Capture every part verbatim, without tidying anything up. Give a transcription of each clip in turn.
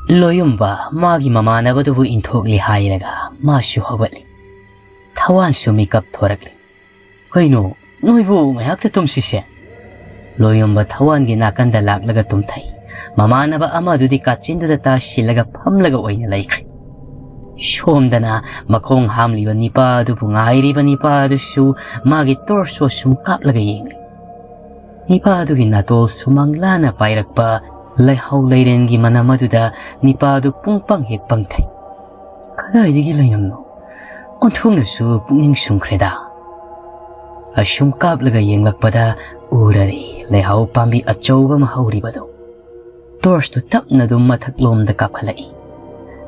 ꯂꯣꯌꯨꯝꯕ ꯃꯥꯒꯤ ꯃꯃꯥꯟꯅꯕꯗꯨꯕꯨ ꯏꯟꯊꯣꯛꯂꯦ ꯍꯥꯏꯔꯒ ꯃꯥꯁꯨ ꯍꯧꯒꯠꯂꯤ꯫ ꯊꯋꯥꯟꯁꯨ ꯃꯤꯀꯞ ꯊꯣꯔꯛꯂꯤ꯫ "ꯀꯩꯅꯣ, ꯅꯣꯏꯕꯨ ꯉꯥꯏꯍꯥꯛꯇ ꯇꯨꯝꯁꯤꯁꯦ?" ꯂꯣꯌꯨꯝꯕ ꯊꯋꯥꯟꯒꯤ ꯅꯥꯀꯟꯗ ꯂꯥꯛꯂꯒ ꯇꯨꯝꯊꯩ꯫ ꯃꯃꯥꯟꯅꯕ ꯑꯃꯗꯨꯗꯤ ꯀꯥꯆꯤꯟꯗꯨꯗ ꯇꯥꯁꯤꯜꯂꯒ ꯐꯝꯂꯒ ꯑꯣꯏꯅ ꯂꯩꯈ꯭ꯔꯦ꯫ ꯁꯣꯝꯗꯅ ꯃꯈꯣꯡ ꯍꯥꯝꯂꯤꯕ ꯅꯤꯄꯥ ꯑꯗꯨꯕꯨ ꯉꯥꯏꯔꯤꯕ ꯅꯤꯄꯥ ꯑꯗꯨꯁꯨ ꯃꯥꯒꯤ ꯇꯣꯔꯁꯁꯨ ꯑꯁꯨꯝ ꯀꯥꯞꯂꯒ ꯌꯦꯡꯂꯤ꯫ ꯅꯤꯄꯥ ꯑꯗꯨꯒꯤ ꯅꯥꯇꯣꯜ ꯁꯨꯃꯥꯡ ꯂꯥꯅ ꯄꯥꯏꯔꯛꯄ ꯂꯩꯍꯥꯎ ꯂꯩꯔꯦꯟꯒꯤ ꯃꯅꯝ ꯑꯗꯨꯗ ꯅꯤꯄꯥ ꯑꯗꯨ ꯄꯨꯡ ꯄꯪ ꯍꯦꯛ ꯄꯪꯊꯩ꯫ ꯀꯗꯥꯏꯗꯒꯤ ꯂꯩꯔꯝꯅꯣ? ꯑꯣꯟꯊꯣꯛꯅꯁꯨ ꯄꯨꯛꯅꯤꯡ ꯁꯨꯝꯈ꯭ꯔꯦꯗ꯫ ꯑꯁꯨꯝ ꯀꯥꯞꯂꯒ ꯌꯦꯡꯂꯛꯄꯗ ꯎꯔꯔꯦ ꯂꯩꯍꯥꯎ ꯄꯥꯝꯕꯤ ꯑꯆꯧꯕ ꯑꯃ ꯍꯧꯔꯤꯕꯗꯨ꯫ ꯇꯣꯔꯁꯇꯨ ꯇꯞꯅ ꯑꯗꯨꯝ ꯃꯊꯛꯂꯣꯝꯗ ꯀꯥꯞꯈꯠꯂꯛꯏ꯫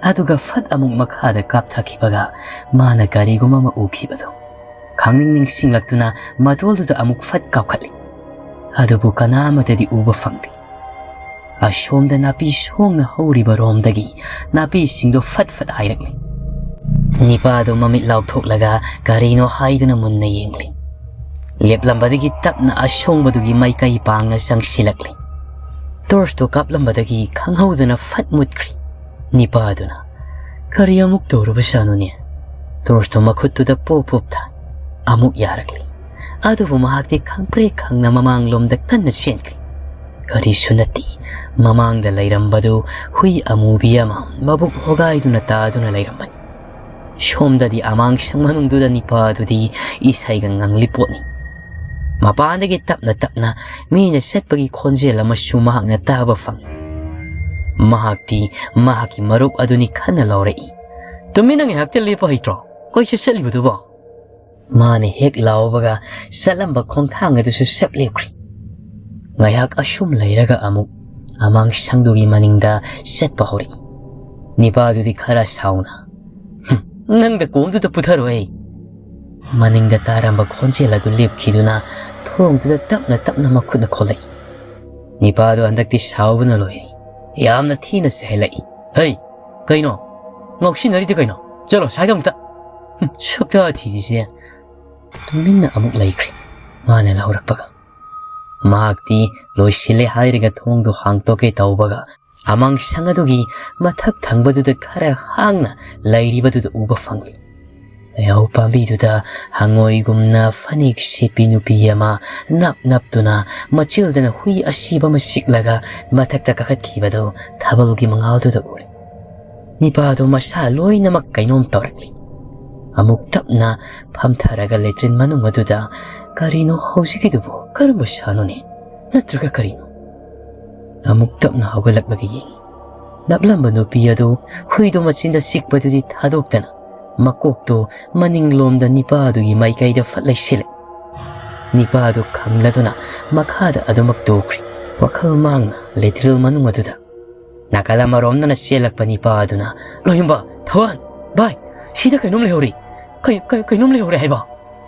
ꯑꯗꯨꯒ ꯐꯠ ꯑꯃꯨꯛ ꯃꯈꯥꯗ ꯀꯥꯞꯊꯈꯤꯕꯒ ꯃꯥꯅ ꯀꯔꯤꯒꯨꯝꯕ ꯑꯃ ꯎꯈꯤꯕꯗꯨ ꯈꯪꯅꯤꯡ ꯅꯤꯡꯁꯤꯡꯂꯛꯇꯨꯅ ꯃꯇꯣꯜꯗꯨꯗ ꯑꯃꯨꯛ ꯐꯠ ꯀꯥꯞꯈꯠꯂꯤ꯫ ꯑꯗꯨꯕꯨ ꯀꯅꯥ ꯑꯃꯠꯇꯗꯤ ꯎꯕ ꯐꯪꯗꯦ꯫ ꯑꯁꯣꯝꯗ ꯅꯥꯄꯤ ꯁꯣꯡꯅ ꯍꯧꯔꯤꯕ ꯔꯣꯝꯗꯒꯤ ꯅꯥꯄꯤꯁꯤꯡꯗꯨ ꯐꯠ ꯐꯠ ꯍꯥꯏꯔꯛꯂꯤ꯫ ꯅꯤꯄꯥꯗꯨ ꯃꯃꯤꯠ ꯂꯥꯎꯊꯣꯛꯂꯒ ꯀꯔꯤꯅꯣ ꯍꯥꯏꯗꯨꯅ ꯃꯨꯟꯅ ꯌꯦꯡꯂꯤ꯫ ꯂꯦꯞꯂꯝꯕꯗꯒꯤ ꯇꯞꯅ ꯑꯁꯣꯡꯕꯗꯨꯒꯤ ꯃꯥꯏꯀꯩ ꯄꯥꯡꯅ ꯆꯪꯁꯤꯜꯂꯛꯂꯤ꯫ ꯇꯣꯔꯁꯇꯨ ꯀꯥꯞꯂꯝꯕꯗꯒꯤ ꯈꯪꯍꯧꯗꯅ ꯐꯠ ꯃꯨꯠꯈ꯭ꯔꯤ꯫ ꯅꯤꯄꯥꯗꯨꯅ, "ꯀꯔꯤ ꯑꯃꯨꯛ ꯇꯧꯔꯨꯕꯖꯥꯠꯅꯣꯅꯦ?" ꯇꯣꯔꯁꯇꯨ ꯃꯈꯨꯠꯇꯨꯗ ꯄꯣꯞ ꯄꯣꯞ ꯊꯥꯏ꯫ ꯑꯃꯨꯛ ꯌꯥꯔꯛꯂꯤ꯫ ꯑꯗꯨꯕꯨ ꯃꯍꯥꯛꯇꯤ ꯈꯪꯄ꯭ꯔꯦꯛ ꯈꯪꯅ ꯃꯃꯥꯡꯂꯣꯝꯗ ꯀꯟꯅ ꯆꯦꯟꯈ꯭ꯔꯤ꯫ ꯀꯔꯤꯁꯨ ꯅꯠꯇꯦ꯫ ꯃꯃꯥꯡꯗ ꯂꯩꯔꯝꯕꯗꯨ ꯍꯨꯏ ꯑꯃꯨꯕꯤ ꯑꯃ ꯃꯕꯨꯛ ꯍꯣꯒꯥꯏꯗꯨꯅ ꯇꯥꯗꯨꯅ ꯂꯩꯔꯝꯕꯅꯤ꯫ ꯁꯣꯝꯗꯗꯤ ꯑꯃꯥꯡꯁꯪ ꯃꯅꯨꯡꯗꯨꯗ ꯅꯤꯄꯥ ꯑꯗꯨꯗꯤ ꯏꯁꯩꯒ ꯉꯪꯂꯤ ꯄꯣꯠꯅꯤ꯫ ꯃꯄꯥꯟꯗꯒꯤ ꯇꯞꯅ ꯇꯞꯅ ꯃꯤꯅ ꯆꯠꯄꯒꯤ ꯈꯣꯟꯖꯦꯜ ꯑꯃꯁꯨ ꯃꯍꯥꯛꯅ ꯇꯥꯕ ꯐꯪꯏ꯫ ꯃꯍꯥꯛꯇꯤ ꯃꯍꯥꯛꯀꯤ ꯃꯔꯨꯞ ꯑꯗꯨꯅꯤ ꯈꯟꯅ ꯂꯥꯎꯔꯛꯏ꯫ "ꯇꯨꯃꯤꯟꯅ ꯉꯥꯏꯍꯥꯛꯇ ꯂꯦꯞꯄ ꯍꯩꯇ꯭ꯔꯣ? ꯀꯣꯏꯆꯠ ꯆꯠꯂꯤꯕꯗꯨꯕꯣ?" ꯃꯥꯅ ꯍꯦꯛ ꯂꯥꯎꯕꯒ ꯆꯠꯂꯝꯕ ꯈꯣꯡꯊꯥꯡ ꯑꯗꯨꯁꯨ ꯆꯞ ꯂꯦꯞꯈ꯭ꯔꯤ꯫ ꯉꯥꯏꯍꯥꯛ ꯑꯁꯨꯝ ꯂꯩꯔꯒ ꯑꯃꯨꯛ ꯑꯃꯥꯡꯁꯪꯗꯨꯒꯤ ꯃꯅꯤꯡꯗ ꯆꯠꯄ ꯍꯧꯔꯛꯏ꯫ ꯅꯤꯄꯥꯗꯨꯗꯤ ꯈꯔ ꯁꯥꯎꯅ, "ꯍꯨꯝ, ꯅꯪꯗ ꯀꯣꯝꯗꯨꯗ ꯄꯨꯊꯔꯣꯏ!" ꯃꯅꯤꯡꯗ ꯇꯥꯔꯝꯕ ꯈꯣꯟꯖꯦꯜ ꯑꯗꯨ ꯂꯦꯞꯈꯤꯗꯨꯅ ꯊꯣꯡꯗꯨꯗ ꯇꯞꯅ ꯇꯞꯅ ꯃꯈꯨꯠꯅ ꯈꯣꯜꯂꯛꯏ꯫ ꯅꯤꯄꯥꯗꯨ ꯍꯟꯗꯛꯇꯤ ꯁꯥꯎꯕꯅ ꯂꯣꯏꯔꯦ꯫ ꯌꯥꯝꯅ ꯊꯤꯅ ꯆꯩꯍꯜꯂꯛꯏ꯫ "ꯍꯩ, ꯀꯩꯅꯣ? ꯉꯥꯎꯁꯤꯟꯅꯔꯤꯗꯤ ꯀꯩꯅꯣ? ꯆꯠꯂꯣ, ꯁ꯭ꯋꯥꯏꯗ ꯑꯃꯨꯛꯇ!" ꯍꯨꯝ, ꯁꯛꯇꯥ ꯊꯤꯔꯤꯁꯦ꯫ ꯇꯨꯃꯤꯟꯅ ꯑꯃꯨꯛ ꯂꯩꯈ꯭ꯔꯦ꯫ ꯃꯥꯅ ꯂꯥꯎꯔꯛꯄꯒ꯫ ꯃꯍꯥꯛꯇꯤ ꯂꯣꯏꯁꯤꯜꯂꯦ ꯍꯥꯏꯔꯒ ꯊꯣꯡꯗꯨ ꯍꯥꯡꯇꯣꯛꯀꯦ ꯇꯧꯕꯒ ꯑꯃꯥꯡꯁꯪ ꯑꯗꯨꯒꯤ ꯃꯊꯛ ꯊꯪꯕꯗꯨꯗ ꯈꯔ ꯍꯥꯡꯅ ꯂꯩꯔꯤꯕꯗꯨꯗ ꯎꯕ ꯐꯪꯂꯤ꯫ ꯂꯩꯍꯥꯎ ꯄꯥꯝꯕꯤꯗꯨꯗ ꯍꯪꯉꯣꯏꯒꯨꯝꯅ ꯐꯅꯦꯛ ꯁꯦꯠꯄꯤ ꯅꯨꯄꯤ ꯑꯃ ꯅꯞ ꯅꯞꯇꯨꯅ ꯃꯆꯤꯜꯗꯅ ꯍꯨꯏ ꯑꯁꯤꯕ ꯑꯃ ꯆꯤꯛꯂꯒ ꯃꯊꯛꯇ ꯀꯥꯈꯠꯈꯤꯕꯗꯨ ꯊꯥꯕꯜꯒꯤ ꯃꯉꯥꯜꯗꯨꯗ ꯎꯔꯦ꯫ ꯅꯤꯄꯥꯗꯨ ꯃꯁꯥ ꯂꯣꯏꯅꯃꯛ ꯀꯩꯅꯣꯝ ꯇꯧꯔꯛꯂꯤ꯫ ꯑꯃꯨꯛ ꯇꯞꯅ ꯐꯝꯊꯔꯒ ꯂꯦꯇ꯭ꯔꯤꯟ ꯃꯅꯨꯡ ꯑꯗꯨꯗ, "ꯀꯔꯤꯅꯣ ꯍꯧꯖꯤꯛꯀꯤꯗꯨꯕꯨ? ꯀꯔꯝꯕ ꯁꯥꯅꯣꯅꯦ? ꯅꯠꯇ꯭ꯔꯒ ꯀꯔꯤꯅꯣ?" ꯑꯃꯨꯛ ꯇꯞꯅ ꯍꯧꯒꯠꯂꯛꯂꯒ ꯌꯦꯡꯉꯤ꯫ ꯅꯞꯂꯝꯕ ꯅꯨꯄꯤ ꯑꯗꯨ ꯍꯨꯏꯗꯨ ꯃꯆꯤꯟꯗ ꯆꯤꯛꯄꯗꯨꯗꯤ ꯊꯥꯗꯣꯛꯇꯅ ꯃꯀꯣꯛꯇꯨ ꯃꯅꯤꯡꯂꯣꯝꯗ ꯅꯤꯄꯥꯗꯨꯒꯤ ꯃꯥꯏꯀꯩꯗ ꯐꯠ ꯂꯩꯁꯤꯜꯂꯦ꯫ ꯅꯤꯄꯥꯗꯨ ꯈꯪꯂꯗꯨꯅ ꯃꯈꯥꯗ ꯑꯗꯨꯃꯛ ꯇꯣꯛꯈ꯭ꯔꯤ꯫ ꯋꯥꯈꯜ ꯃꯥꯡꯅ ꯂꯦꯇ꯭ꯔꯤꯟ ꯃꯅꯨꯡ ꯑꯗꯨꯗ ꯅꯥꯀꯜ ꯑꯃꯔꯣꯝꯗꯅ ꯆꯦꯜꯂꯛꯄ ꯅꯤꯄꯥ ꯑꯗꯨꯅ, "ꯂꯣꯌꯨꯝꯕ, ꯊꯋꯥꯟ, ꯚꯥꯏ, ꯁꯤꯗ ꯀꯩꯅꯣꯝ ꯂꯩꯍꯧꯔꯤ꯫ ꯀꯩ-, ꯀꯩ-, ꯀꯩꯅꯣꯝ ꯂꯩꯍꯧꯔꯦ ꯍꯥꯏꯕ?"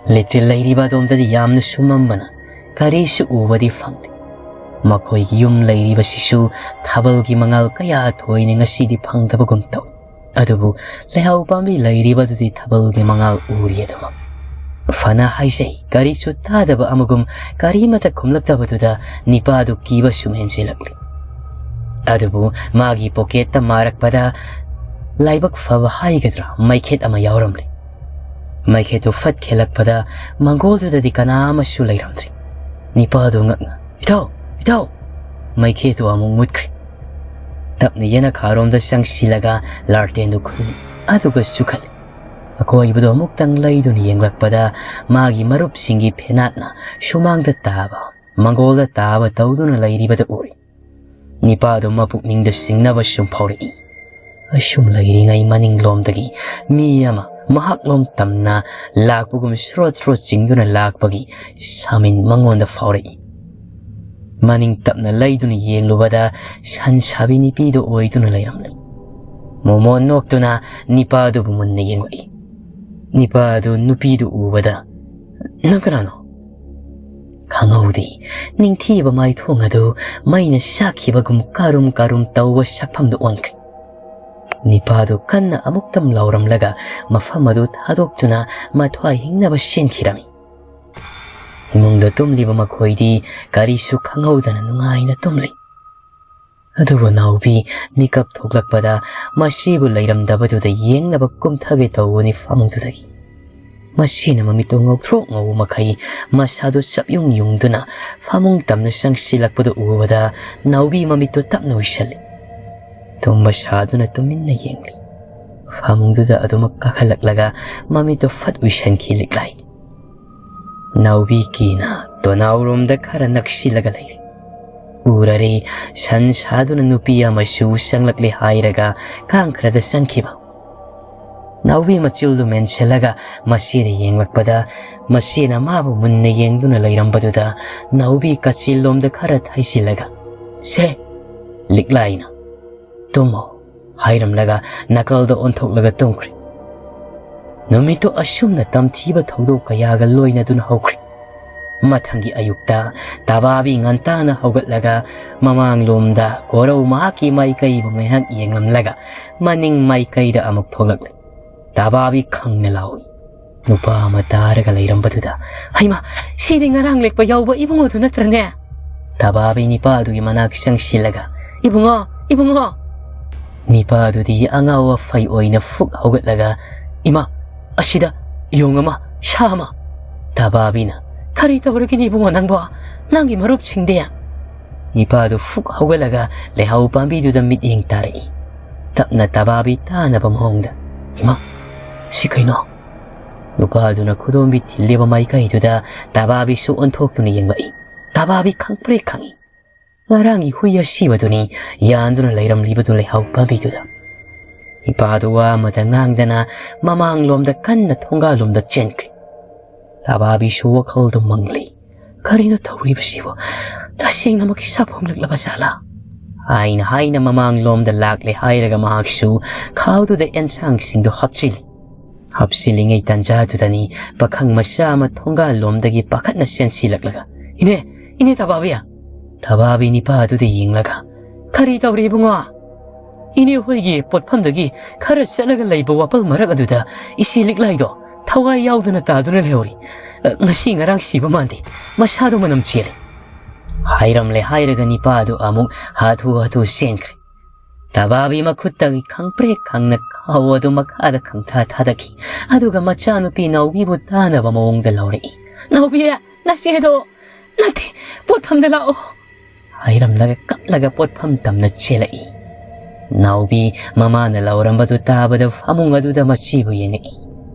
ꯂꯦꯇ꯭ꯔꯤꯟ ꯂꯩꯔꯤꯕ ꯑꯗꯣꯝꯗꯗꯤ ꯌꯥꯝꯅ ꯁꯨꯝꯃꯝꯕꯅ ꯀꯔꯤꯁꯨ ꯎꯕꯗꯤ ꯐꯪꯗꯦ꯫ ꯃꯈꯣꯏꯒꯤ ꯌꯨꯝ ꯂꯩꯔꯤꯕꯁꯤꯁꯨ ꯊꯥꯕꯜꯒꯤ ꯃꯉꯥꯜ ꯀꯌꯥ ꯊꯣꯏꯅ ꯉꯁꯤꯗꯤ ꯐꯪꯗꯕꯒꯨꯝ ꯇꯧꯏ꯫ ꯑꯗꯨꯕꯨ ꯂꯩꯍꯥꯎ ꯄꯥꯝꯕꯤ ꯂꯩꯔꯤꯕꯗꯨꯗꯤ ꯊꯥꯕꯜꯒꯤ ꯃꯉꯥꯜ ꯎꯔꯤ ꯑꯗꯨꯃꯛ꯫ ꯐꯅ ꯍꯥꯏꯖꯩ, ꯀꯔꯤꯁꯨ ꯇꯥꯗꯕ ꯑꯃꯒꯨꯝ ꯀꯔꯤꯃꯇ ꯈꯨꯝꯂꯛꯇꯕꯗꯨꯗ ꯅꯤꯄꯥꯗꯨ ꯀꯤꯕ ꯁꯨꯝ ꯍꯦꯟꯖꯤꯜꯂꯛꯂꯤ꯫ ꯑꯗꯨꯕꯨ ꯃꯥꯒꯤ ꯄꯣꯀꯦꯠꯇ ꯃꯥꯔꯛꯄꯗ ꯂꯥꯏꯕꯛ ꯐꯕ ꯍꯥꯏꯒꯗ꯭ꯔꯥ, ꯃꯩꯈꯦꯠ ꯑꯃ ꯌꯥꯎꯔꯝꯂꯦ꯫ ꯃꯩꯈꯦꯠꯇꯨ ꯐꯠ ꯈꯦꯜꯂꯛꯄꯗ ꯃꯪꯒꯣꯜꯗꯨꯗꯗꯤ ꯀꯅꯥ ꯑꯃꯁꯨ ꯂꯩꯔꯝꯗ꯭ꯔꯤ꯫ ꯅꯤꯄꯥꯗꯨ ꯉꯛꯅ, "ꯏꯇꯥꯎ! ꯏꯇꯥꯎ!" ꯃꯩꯈꯦꯠꯇꯨ ꯑꯃꯨꯛ ꯃꯨꯠꯈ꯭ꯔꯦ꯫ ꯇꯞꯅ ꯌꯦꯅꯈꯥꯔꯣꯝꯗ ꯆꯪꯁꯤꯜꯂꯒ ꯂꯥꯔꯇꯦꯟꯗꯨ ꯈꯨꯜꯂꯤ, ꯑꯗꯨꯒ ꯆꯨꯈꯠꯂꯤ꯫ ꯑꯀꯣꯏꯕꯗꯨ ꯑꯃꯨꯛꯇꯪ ꯂꯩꯗꯨꯅ ꯌꯦꯡꯂꯛꯄꯗ ꯃꯥꯒꯤ ꯃꯔꯨꯞꯁꯤꯡꯒꯤ ꯐꯦꯅꯥꯠꯅ ꯁꯨꯃꯥꯡꯗ ꯇꯥꯕ, ꯃꯪꯒꯣꯜꯗ ꯇꯥꯕ ꯇꯧꯗꯨꯅ ꯂꯩꯔꯤꯕꯗ ꯎꯔꯤ꯫ ꯅꯤꯄꯥꯗꯨ ꯃꯄꯨꯛꯅꯤꯡꯗ ꯆꯤꯡꯅꯕ ꯁꯨꯝ ꯐꯥꯎꯔꯛꯏ꯫ ꯑꯁꯨꯝ ꯂꯩꯔꯤꯉꯩ ꯃꯅꯤꯡꯂꯣꯝꯗꯒꯤ ꯃꯤ ꯑꯃ ꯃꯍꯥꯛꯂꯣꯝ ꯇꯝꯅ ꯂꯥꯛꯄꯒꯨꯝ ꯁ꯭ꯔꯣꯠ ꯁ꯭ꯔꯣꯠ ꯆꯤꯡꯗꯨꯅ ꯂꯥꯛꯄꯒꯤ ꯁꯥꯃꯤꯟ ꯃꯉꯣꯟꯗ ꯐꯥꯎꯔꯛꯏ꯫ ꯃꯅꯤꯡ ꯇꯞꯅ ꯂꯩꯗꯨꯅ ꯌꯦꯡꯂꯨꯕꯗ ꯁꯟ ꯁꯥꯕꯤ ꯅꯨꯄꯤꯗꯨ ꯑꯣꯏꯗꯨꯅ ꯂꯩꯔꯝꯂꯦ꯫ ꯃꯣꯃꯣꯟ ꯅꯣꯛꯇꯨꯅ ꯅꯤꯄꯥꯗꯨꯕꯨ ꯃꯨꯟꯅ ꯌꯦꯡꯂꯛꯏ꯫ ꯅꯤꯄꯥꯗꯨ ꯅꯨꯄꯤꯗꯨ ꯎꯕꯗ, "ꯅꯪ ꯀꯅꯥꯅꯣ?" ꯈꯪꯍꯧꯗꯦ꯫ ꯅꯤꯡꯊꯤꯕ ꯃꯥꯏꯊꯣꯡ ꯑꯗꯨ ꯃꯩꯅ ꯆꯥꯛꯈꯤꯕꯒꯨꯝ ꯀꯥꯔꯨꯝ ꯀꯥꯔꯨꯝ ꯇꯧꯕ ꯁꯛꯐꯝꯗꯨ ꯑꯣꯟꯈ꯭ꯔꯦ꯫ ꯅꯤꯄꯥꯗꯨ ꯀꯟꯅ ꯑꯃꯨꯛꯇꯪ ꯂꯥꯎꯔꯝꯂꯒ ꯃꯐꯝ ꯑꯗꯨ ꯊꯥꯗꯣꯛꯇꯨꯅ ꯃꯊ꯭ꯋꯥꯏ ꯍꯤꯡꯅꯕ ꯆꯦꯟꯈꯤꯔꯝꯃꯤ꯫ ꯏꯃꯨꯡꯗ ꯇꯨꯝꯂꯤꯕ ꯃꯈꯣꯏꯗꯤ ꯀꯔꯤꯁꯨ ꯈꯪꯍꯧꯗꯅ ꯅꯨꯡꯉꯥꯏꯅ ꯇꯨꯝꯂꯤ꯫ ꯑꯗꯨꯕꯨ ꯅꯥꯎꯕꯤ ꯃꯤꯀꯞ ꯊꯣꯛꯂꯛꯄꯗ ꯃꯁꯤꯕꯨ ꯂꯩꯔꯝꯗꯕꯗꯨꯗ ꯌꯦꯡꯅꯕ ꯀꯨꯝꯊꯒꯦ ꯇꯧꯕꯅꯤ ꯐꯃꯨꯡꯗꯨꯗꯒꯤ꯫ ꯃꯁꯤꯅ ꯃꯃꯤꯠꯇꯣ ꯉꯧꯊ꯭ꯔꯣꯛ ꯉꯧꯕ ꯃꯈꯩ ꯃꯁꯥꯗꯨ ꯆꯞ ꯌꯨꯡ ꯌꯨꯡꯗꯨꯅ ꯐꯃꯨꯡ ꯇꯝꯅ ꯆꯪꯁꯤꯜꯂꯛꯄꯗꯨ ꯎꯕꯗ ꯅꯥꯎꯕꯤ ꯃꯃꯤꯠꯇꯣ ꯇꯞꯅ ꯎꯏꯁꯜꯂꯤ꯫ ꯇꯨꯝꯕ ꯁꯥꯗꯨꯅ ꯇꯨꯃꯤꯟꯅ ꯌꯦꯡꯂꯤ꯫ ꯐꯃꯨꯡꯗꯨꯗ ꯑꯗꯨꯃꯛ ꯀꯥꯈꯠꯂꯛꯂꯒ ꯃꯃꯤꯠꯇꯣ ꯐꯠ ꯎꯏꯁꯟꯈꯤ ꯂꯤꯛꯂꯥꯏ꯫ ꯅꯥꯎꯕꯤ ꯀꯤꯅ ꯇꯣꯅꯥꯎꯔꯣꯝꯗ ꯈꯔ ꯅꯛꯁꯤꯜꯂꯒ ꯂꯩꯔꯤ꯫ ꯎꯔꯔꯦ, ꯁꯟ ꯁꯥꯗꯨꯅ ꯅꯨꯄꯤ ꯑꯃꯁꯨ ꯆꯪꯂꯛꯂꯦ ꯍꯥꯏꯔꯒ ꯀꯥꯡꯈ꯭ꯔꯗ ꯆꯪꯈꯤꯕ꯫ ꯅꯥꯎꯕꯤ ꯃꯆꯨꯜꯗꯨ ꯃꯦꯟꯁꯤꯜꯂꯒ ꯃꯁꯤꯗ ꯌꯦꯡꯂꯛꯄꯗ ꯃꯁꯤꯅ ꯃꯥꯕꯨ ꯃꯨꯟꯅ ꯌꯦꯡꯗꯨꯅ ꯂꯩꯔꯝꯕꯗꯨꯗ ꯅꯥꯎꯕꯤ ꯀꯥꯆꯤꯜꯂꯣꯝꯗ ꯈꯔ ꯊꯩꯖꯤꯜꯂꯒ, "ꯁꯦ, ꯂꯤꯛꯂꯥꯏꯅ ꯇꯨꯝꯃꯣ" ꯍꯥꯏꯔꯝꯂꯒ ꯅꯥꯀꯜꯗ ꯑꯣꯟꯊꯣꯛꯂꯒ ꯇꯨꯝꯈ꯭ꯔꯦ꯫ ꯅꯨꯃꯤꯠꯇꯨ ꯑꯁꯨꯝꯅ ꯇꯝꯊꯤꯕ ꯊꯧꯗꯣꯛ ꯀꯌꯥꯒ ꯂꯣꯏꯅꯗꯨꯅ ꯍꯧꯈ꯭ꯔꯦ꯫ ꯃꯊꯪꯒꯤ ꯑꯌꯨꯛꯇ ꯇꯕꯥꯕꯤ ꯉꯟꯇꯥꯅ ꯍꯧꯒꯠꯂꯒ ꯃꯃꯥꯡꯂꯣꯝꯗ ꯀꯣꯔꯧ ꯃꯍꯥꯛꯀꯤ ꯃꯥꯏꯀꯩꯕꯨ ꯉꯥꯏꯍꯥꯛ ꯌꯦꯡꯂꯝꯂꯒ ꯃꯅꯤꯡ ꯃꯥꯏꯀꯩꯗ ꯑꯃꯨꯛ ꯊꯣꯛꯂꯛꯂꯦ꯫ ꯇꯕꯥꯕꯤ ꯈꯪꯅ ꯂꯥꯎꯏ꯫ ꯅꯨꯄꯥ ꯑꯃ ꯇꯥꯔꯒ ꯂꯩꯔꯝꯕꯗꯨꯗ, "ꯍꯩꯃꯥ, ꯁꯤꯗꯤ ꯉꯔꯥꯡ ꯂꯦꯛꯄ ꯌꯥꯎꯕ ꯏꯕꯨꯡꯉꯣꯗꯨ ꯅꯠꯇ꯭ꯔꯅꯦ?" ꯇꯕꯥꯕꯤ ꯅꯤꯄꯥꯗꯨꯒꯤ ꯃꯅꯥꯛ ꯆꯪꯁꯤꯜꯂꯒ, "ꯏꯕꯨꯡꯉꯣ, ꯏꯕꯨꯡꯉꯣ!" ꯅꯤꯄꯥꯗꯨꯗꯤ ꯑꯉꯥꯎ ꯑꯐꯩ ꯑꯣꯏꯅ ꯐꯨꯛ ꯍꯧꯒꯠꯂꯒ, "ꯏꯃꯥ, ꯑꯁꯤꯗ ꯌꯣꯡ ꯑꯃ, ꯁꯥ ꯑꯃ!" ꯇꯕꯥꯕꯤꯅ, "ꯀꯔꯤ ꯇꯧꯔꯒꯦꯅꯦ ꯏꯕꯨꯡꯉꯣ ꯅꯪꯕꯣ? ꯅꯪꯒꯤ ꯃꯔꯨꯞꯁꯤꯡꯗꯤ?" ꯅꯤꯄꯥꯗꯨ ꯐꯨꯛ ꯍꯧꯒꯠꯂꯒ ꯂꯩꯍꯥꯎ ꯄꯥꯝꯕꯤꯗꯨꯗ ꯃꯤꯠꯌꯦꯡ ꯇꯥꯔꯛꯏ꯫ ꯇꯞꯅ ꯇꯕꯥꯕꯤ ꯇꯥꯅꯕ ꯃꯑꯣꯡꯗ, "ꯏꯃꯥ, ꯁꯤ ꯀꯩꯅꯣ?" ꯅꯨꯄꯥꯗꯨꯅ ꯈꯨꯗꯣꯝꯕꯤ ꯊꯤꯜꯂꯤꯕ ꯃꯥꯏꯀꯩꯗꯨꯗ ꯇꯕꯥꯕꯤꯁꯨ ꯑꯣꯟꯊꯣꯛꯇꯨꯅ ꯌꯦꯡꯂꯛꯏ꯫ ꯇꯕꯥꯕꯤ ꯈꯪꯄ꯭ꯔꯦꯛ ꯈꯪꯏ꯫ ꯉꯔꯥꯡꯒꯤ ꯍꯨꯏ ꯑꯁꯤꯕꯗꯨꯅꯤ ꯌꯥꯟꯗꯨꯅ ꯂꯩꯔꯝꯂꯤꯕꯗꯨ ꯂꯩꯍꯥꯎ ꯄꯥꯝꯕꯤꯗꯨꯗ꯫ ꯅꯤꯄꯥꯗꯨ ꯋꯥ ꯑꯃꯇ ꯉꯥꯡꯗꯅ ꯃꯃꯥꯡꯂꯣꯝꯗ ꯀꯟꯅ ꯊꯣꯡꯒꯥꯜꯂꯣꯝꯗ ꯆꯦꯟꯈ꯭ꯔꯦ꯫ ꯇꯕꯥꯕꯤꯁꯨ ꯋꯥꯈꯜꯗꯨ ꯃꯪꯂꯤ꯫ "ꯀꯔꯤꯅꯣ ꯇꯧꯔꯤꯕꯁꯤꯕꯨ? ꯇꯁꯦꯡꯅꯃꯛ ꯏꯁꯥ ꯐꯣꯡꯂꯛꯂꯕ ꯖꯥꯠꯂꯥ?" ꯍꯥꯏꯅ ꯍꯥꯏꯅ ꯃꯃꯥꯡꯂꯣꯝꯗ ꯂꯥꯛꯂꯦ ꯍꯥꯏꯔꯒ ꯃꯍꯥꯛꯁꯨ ꯈꯥꯎꯗꯨꯗ ꯑꯦꯟꯁꯥꯡꯁꯤꯡꯗꯨ ꯍꯥꯞꯆꯤꯜꯂꯤ꯫ ꯍꯥꯞꯆꯤꯜꯂꯤꯉꯩ ꯇꯟꯖꯥꯗꯨꯗꯅꯤ ꯄꯥꯈꯪ ꯃꯆꯥ ꯑꯃ ꯊꯣꯡꯒꯥꯜꯂꯣꯝꯗꯒꯤ ꯄꯥꯈꯠꯅ ꯆꯦꯟꯁꯤꯜꯂꯛꯂꯒ, "ꯏꯅꯦ, ꯏꯅꯦ ꯇꯕꯥꯕꯤ!" ꯇꯕꯥꯕꯤ ꯅꯤꯄꯥꯗꯨꯗ ꯌꯦꯡꯂꯒ, "ꯀꯔꯤ ꯇꯧꯔꯦ ꯏꯕꯨꯡꯉꯣ?" "ꯏꯅꯦ ꯍꯣꯏꯒꯤ ꯄꯣꯠꯐꯝꯗꯒꯤ ꯈꯔ ꯆꯠꯂꯒ ꯂꯩꯕ ꯋꯥꯄꯜ ꯃꯔꯛ ꯑꯗꯨꯗ ꯏꯆꯦ ꯂꯤꯛꯂꯥꯏꯗꯣ ꯊꯋꯥꯏ ꯌꯥꯎꯗꯅ ꯇꯥꯗꯨꯅ ꯂꯩꯍꯧꯔꯤ꯫ ꯑ, ꯉꯁꯤ ꯉꯔꯥꯡ ꯁꯤꯕ ꯃꯥꯟꯗꯦ꯫ ꯃꯁꯥꯗꯣ ꯃꯅꯝ ꯆꯦꯜꯂꯤ꯫" ꯍꯥꯏꯔꯝꯂꯦ ꯍꯥꯏꯔꯒ ꯅꯤꯄꯥꯗꯨ ꯑꯃꯨꯛ ꯍꯥꯊꯨ ꯍꯥꯊꯨ ꯆꯦꯟꯈ꯭ꯔꯦ꯫ ꯇꯕꯥꯕꯤ ꯃꯈꯨꯠꯇꯒꯤ ꯈꯪꯄ꯭ꯔꯦꯛ ꯈꯪꯅ ꯈꯥꯎ ꯑꯗꯨ ꯃꯈꯥꯗ ꯈꯪꯊꯥ ꯊꯥꯗꯈꯤ꯫ ꯑꯗꯨꯒ ꯃꯆꯥꯅꯨꯄꯤ ꯅꯥꯎꯕꯤꯕꯨ ꯇꯥꯅꯕ ꯃꯑꯣꯡꯗ ꯂꯧꯔꯛꯏ꯫ "ꯅꯥꯎꯕꯤ, ꯅꯆꯦꯗꯣ ꯅꯠꯇꯦ, ꯄꯣꯠꯐꯝꯗ ꯂꯥꯛꯑꯣ!" ꯍꯥꯏꯔꯝꯂꯒ ꯀꯞꯂꯒ ꯄꯣꯠꯐꯝ ꯇꯝꯅ ꯆꯦꯜꯂꯛꯏ꯫ ꯅꯥꯎꯕꯤ ꯃꯃꯥꯅ ꯂꯥꯎꯔꯝꯕꯗꯨ ꯇꯥꯕꯗ ꯐꯃꯨꯡ ꯑꯗꯨꯗ ꯃꯆꯦꯕꯨ ꯌꯦꯡꯉꯛꯏ꯫